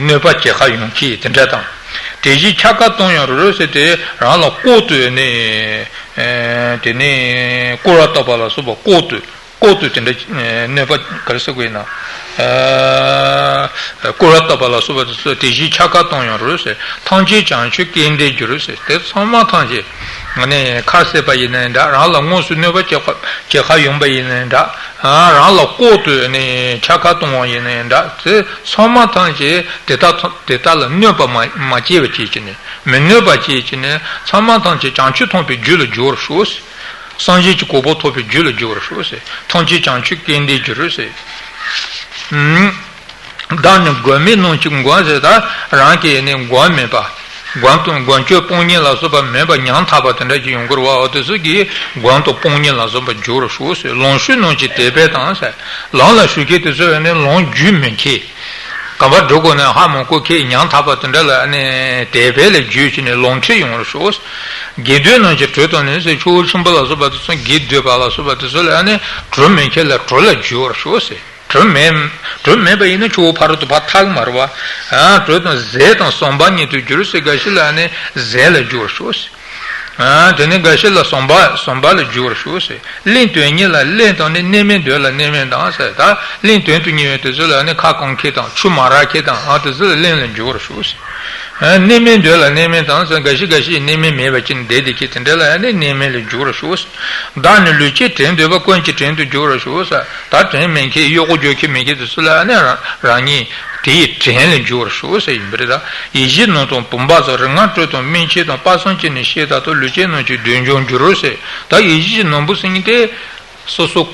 གནོད་པ་བྱེད་ཁ་ཡོང་གི་དེ་འདྲ་དང་། དེ་བཞིན་འཆར་ཀ་གཏོང་ཡང་རུང་ཟེར་ཏེ་རང་ལ་ལྐོག་ཏུ་ནི་དེ་ནས་སྐོར་བ་བཏབ་པ་ལ་སོགས་པ་ལྐོག་ཏུ། ལྐོག་ཏུ་དེ་འདྲ་གནོད་པ་ག་རེ་ཟེར་དགོས་ཡིན་ན། སྐོར་བ་བཏབ་པ་ལ་སོགས་པ་དེ་ཚོ་དེ་བཞིན་འཆར་ཀ་གཏོང་ཡང་རུང་ཟེར། ཐམས་ཅད་བྱང་ཆུབ་སྐལ་ལྡན་འགྱུར་ཟེར། དེ་ཚང་མ་ཐམས་ཅད་ནི་ཁ་བསད་པ་ཡིན་ནའི་འདྲ། རང་ལ་དངོས་སུ་གནོད་པ་བྱེད་ཁ་བྱེད་ཁ་ཡོང་པ་ཡིན་ནའི་འདྲ། རང་ལ་ལྐོག་ཏུ་ནི་འཆར་ཀ་གཏོང་བ་ཡིན་ནའི་འདྲ། དེ་ཚང་མ་ཐམས་ཅད་དེ་དག་དེ་དག་ལ་གནོད་པ་མ་མ་སྐྱེལ་བ་བྱེད་ཀྱི་ནི་མི་གནོད་པ་བྱེད་ཀྱི་ནི་ཚང་མ་ཐམས་ཅད་བྱང་ཆུབ་ཐོབ་པའི་རྒྱུ་ལ་འགྱུར་བར་ཤོག་ཟེར། སངས་རྒྱས་ཀྱི་གོ་འཕང་ཐོབ་པའི་རྒྱུ་ལ་འགྱུར་བར་ཤོག་ཟེར། ཐམས་ཅད་བྱང་ཆུབ་སྐལ་ལྡན་འགྱུར་ཟེར། བདག་ནི་མགོན་མེད་རྣམས་ཀྱི་མགོན་ཟེར། ད་རང་གི་ནི་མགོན་མེད་པ། མགོན་དང་མགོན་སྐྱབས་དཔུང་གཉེན་ལ་སོགས་པ་མེད་པ་ཉམ་ཐག་པ་དེ་འདྲ་ཅིག་ཡོང་གི་རེད་བ། འོ་དེ་ཚོ་གི་མགོན་དང་དཔུང་གཉེན་ལ་སོགས་པ་འགྱུར་བར་ཤོག་ཟེར། ལམ་ཞུགས་རྣམས་ཀྱི་དད་པས་དང་ཟེར། ལམ་ལ་ཞུགས་མཁན་དེ་ཚོ་ནི་ལམ་རྒྱུས་མེད་མཁན། ག་པར་འགྲོ་དགོས་ན་ཧ་མ་གོ་མཁན་ཉམ་ཐག་པ་དེ་འདྲ་ལ་ནི་དད་པས་ལ་བརྒྱུད་བྱས་ནས་ལམ་ཁྲིད་ཡོང་བར་ཤོག། དགེ་འདུན་རྣམས་ཀྱི་གྲོས་དང་ནི་ཟེར། ཆུ་བོ་ཆེན་པོ་ལ་སོགས་པ་དེ་ཚོ་དགེ་འདུན་པ་ལ་སོགས་པ་དེ་ཚོ་ལ་ནི་གྲོས་མེད་མཁན་ལ་གྲོས་ལ་བརྒྱུད་པར་ཤོག་ཟེར། གྲོས་མེད་གྲོས་མེད་པ་ཡིན་ན་ཆུ་བོ་ཕ་རོལ་ཏུ་ཕར་ཐར་གི་མ་རེད་བ། ཨ་གྲོས་དང་ཟས་དང་ཟམ་པ་ཉིད་དུ་འགྱུར་ཟེར། འགའ་ཞིག་ལ་ནི་ཟས་ལ་འགྱུར་བར་ཤོག་ཟེར། ཨ་དེ་ནི་འགའ་ཞིག་ལ་ཟམ་པ་ཟམ་པ་ལ་འགྱུར་བར་ཤོག་ཟེར། གླེན་དོན་གཉེར་ལ་གླེན་དང་ནི་གནས་མལ་འདོད་ལ་གནས་མལ་དང་ཟེར། ད་གླེན་དོན་དུ་གཉེར་བའི་དེ་ཚོ་ལ་ནི་ཁ་སྐོང་མཁན་དང་ཆུ་མ་རག་མཁན་དང་ཨ་དེ་ཚོ་ལ་གླེན་ལ་འགྱུར་བར་ཤོག་ཟེར། གནས་མལ་འདོད་ལ་གནས་མལ་དང་ཟེར། འགའ་ཞིག་འགའ་ཞིག་གནས་མལ་མེད་པ་ཅིག་ནས་བསྡད་བསྡད་ཀྱི་དེ་འདྲ་ལ་ཡང་ནི་གནས་མལ་ལ་འགྱུར་བར་ཞུ། བདག་ནི་ལུས་ཅན་བྲན་འདོད་པ། ཀུན་གྱིས་བྲན་དུ་འགྱུར་བར་ཞུ་ཟེར། ད་བྲན་མེད་མཁན་གཡོག་པོ་རྒྱག་མཁན་མེད་མཁན་དེ་ཚོ་ལ་ཡང་ནི་རང་རང་ཉིད་དེ་ཡི་བྲན་ལ་འགྱུར་བར་ཞུ་ཟེར་ཡིན་པ་རེད། ད་ཡིད་བཞིན་ནོར་དང་བུམ་པ་སོགས། རིག་སྔགས་སྒྲུབ་དང་སྨིན་བྱེད་དང་། དཔག་བསམ་གྱིས་ནི་ཤེས་རྟག་ཏུ། ལུས་ཅན་རྣམས་ཀྱི་དོན་ཀྱང་འགྱུར་རོ་ཟེར། ད་ཡིད་བཞིན་གྱི་ནོར་བུ་ཟེར་མཁན་དེ། སོ་སོ།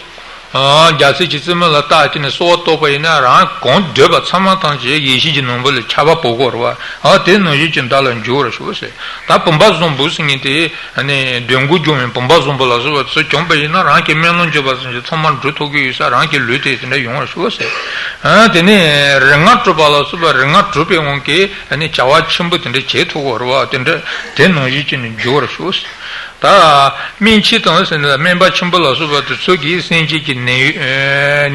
ཨ། རྒྱལ་སྲས་ཀྱི་རྩེ་མོ་ལ་བཏགས་ཀྱི་ནི་གསོལ་བ་བཏབ་པ་ཡིན་ན། རང་གང་འདོད་པ་ཚང་མ་ཐམས་ཅད་ཡིད་བཞིན་གྱི་ནོར་བུ་ལ་ཁྱབ་པ་འབབ་ཀྱི་ཡོད་རེད་བ། ཨ། དེ་ནང་བཞིན་གྱི་བདག་ལ་འགྱུར་བར་ཞུ་ཟེར། ད་བུམ་པ་བཟང་པོ་ཟེར་མཁན་དེ་ནི་འདོད་དགུ་སྦྱོང་བའི་བུམ་པ་བཟང་པོ་ལ་སོགས་པ་ཚོ་བྱུང་པ་ཡིན་ན། རང་གི་སྨོན་ལམ་བརྗོད་པ་ཙམ་གྱིས་ཚང་མ་འགྲུབ་ཐུབ་ཀྱི་ཡོད་ས། རང་གི་ལུས་དེ་དེ་འདྲ་ཡོང་བར་ཞུ་ཟེར། ཨ། དེ་ནས་རིག་སྔགས་སྒྲུབ་པ་ལ་སོགས་པ་རིག་སྔགས་སྒྲུབ་པའི་དབང་གིས་ནི་བྱ་བ་ཆེན་པོ་དེ་འདྲ་བྱེད་ཐུབ་ཀྱི་ཡོད་རེད་བ། དེ་འདྲ་དེ་ནང་བཞིན་གྱི་ནི་འགྱུར་བར་ཞུ་ཟེར། ད་སྨིན་བྱེད་དང་ཟེར་ན། སྨན་པ་ཆེན་པོ་ལ་སོགས་པ་དེ་ཚོ་གིས་སེམས་ཅན་གྱི་ནད་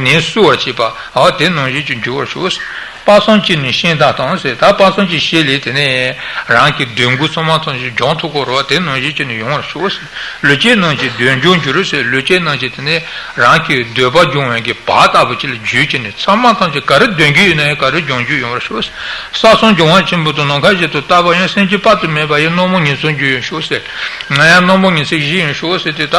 ནད་གསོ་བར་བྱེད་པ། ཨ། དེ་ནང་བཞིན་གྱི་འགྱུར་བར་ཞུ། དཔག་བསམ་གྱིས་ནི་ཤེས་རྟག་དང་ཟེར། ད་དཔག་བསམ་གྱིས་ཤེས་ལས་དེ་ནས་རང་གི་འདོད་དགུ་ཚང་མ་ཐམས་ཅད་སྦྱོང་ཐུབ་ཀྱི་ཡོད་རེད་བ། དེ་ནང་བཞིན་གྱི་ནི་ཡོང་བར་ཞུ། ལུས་ཅན་རྣམས་ཀྱི་དོན་ཀྱང་འགྱུར་ཟེར། ལུས་ཅན་རྣམས་ཀྱི་དེ་ནས་རང་གི་འདོད་པ་སྦྱོང་བའི་གི་བག་ལྟ་བུ་ཅིག་ལ་འཇུག་ཅིག་ནི་ཚང་མ་ཐམས་ཅད་ག་རེ་འདོད་ཀྱི་ཡོད་ན་ཡང་ག་རེ་སྦྱོང་རྒྱུ་ཡོང་བར་ཞུ། ས་གསུམ་འབྱུང་བ་ཆེན་པོ་དང་། ནམ་མཁའ་བཞིན་དུ་རྟག་པར་གཡེང་། སེམས་ཅན་དཔག་ཏུ་མེད་པ་ཡི། རྣམ་སྨིན་ངན་སོང་རྒྱུ་ཡང་ཞུགས་ཟེར། ང་ཡང་རྣམ་སྨིན་ངན་སོང་བཞི་ཡང་ཞུགས་ཟེར་དེ། ད་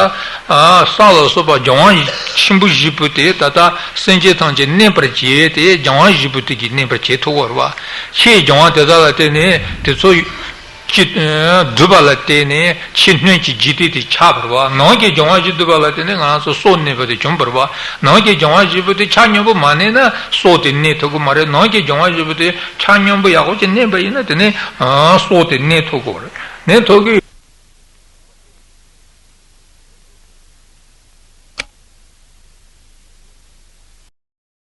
ས་ལ་སོགས་པ་འབྱུང་བ་ཆེན་པོ་བཞི་པོ་དེ་ད་ལྟ་སེམས་ཅན་ཐམས་ཅད་གནས་པར་བྱེད་དེ། འབྱུང་བ་བཞི་པོ་དེ་གིས་གནས་པར་བྱེད་ཐུབ་ཀྱི་ཡོད་རེད་བ། ཕྱིའི་འབྱུང་བ་དེ་དག་ལ་བརྟེན་ནས་དེ་ཚོ་ཅི་སྒྲུབ་པ་ལ་བརྟེན་ནས་ཕྱི་སྣོད་ཀྱི་འཇིག་རྟེན་དེ་ཆགས་པ་རེད་བ། ནང་གི་འབྱུང་བ་བཞི་སྒྲུབ་པ་ལ་བརྟེན་ནས་ང་རང་ཚོ་སྲོག་གནས་པ་དེ་བྱུང་བ་རེད་བ། ནང་གི་འབྱུང་བ་བཞི་པོ་དེ་ཆ་སྙོམས་པོ་མ་གནས་ན་སྲོག་དེ་གནས་ཐུབ་ཀྱི་མ་རེད། ནང་གི་འབྱུང་བ་བཞི་པོ་དེ་ཆ་སྙོམས་པོ་ཡག་པོ་ཅིག་གནས་པ་ཡིན་ན་དེ་ནས་སྲོག་དེ་གནས་ཐུབ་ཀྱི་རེད། གནས་ཐུབ་ཀྱི།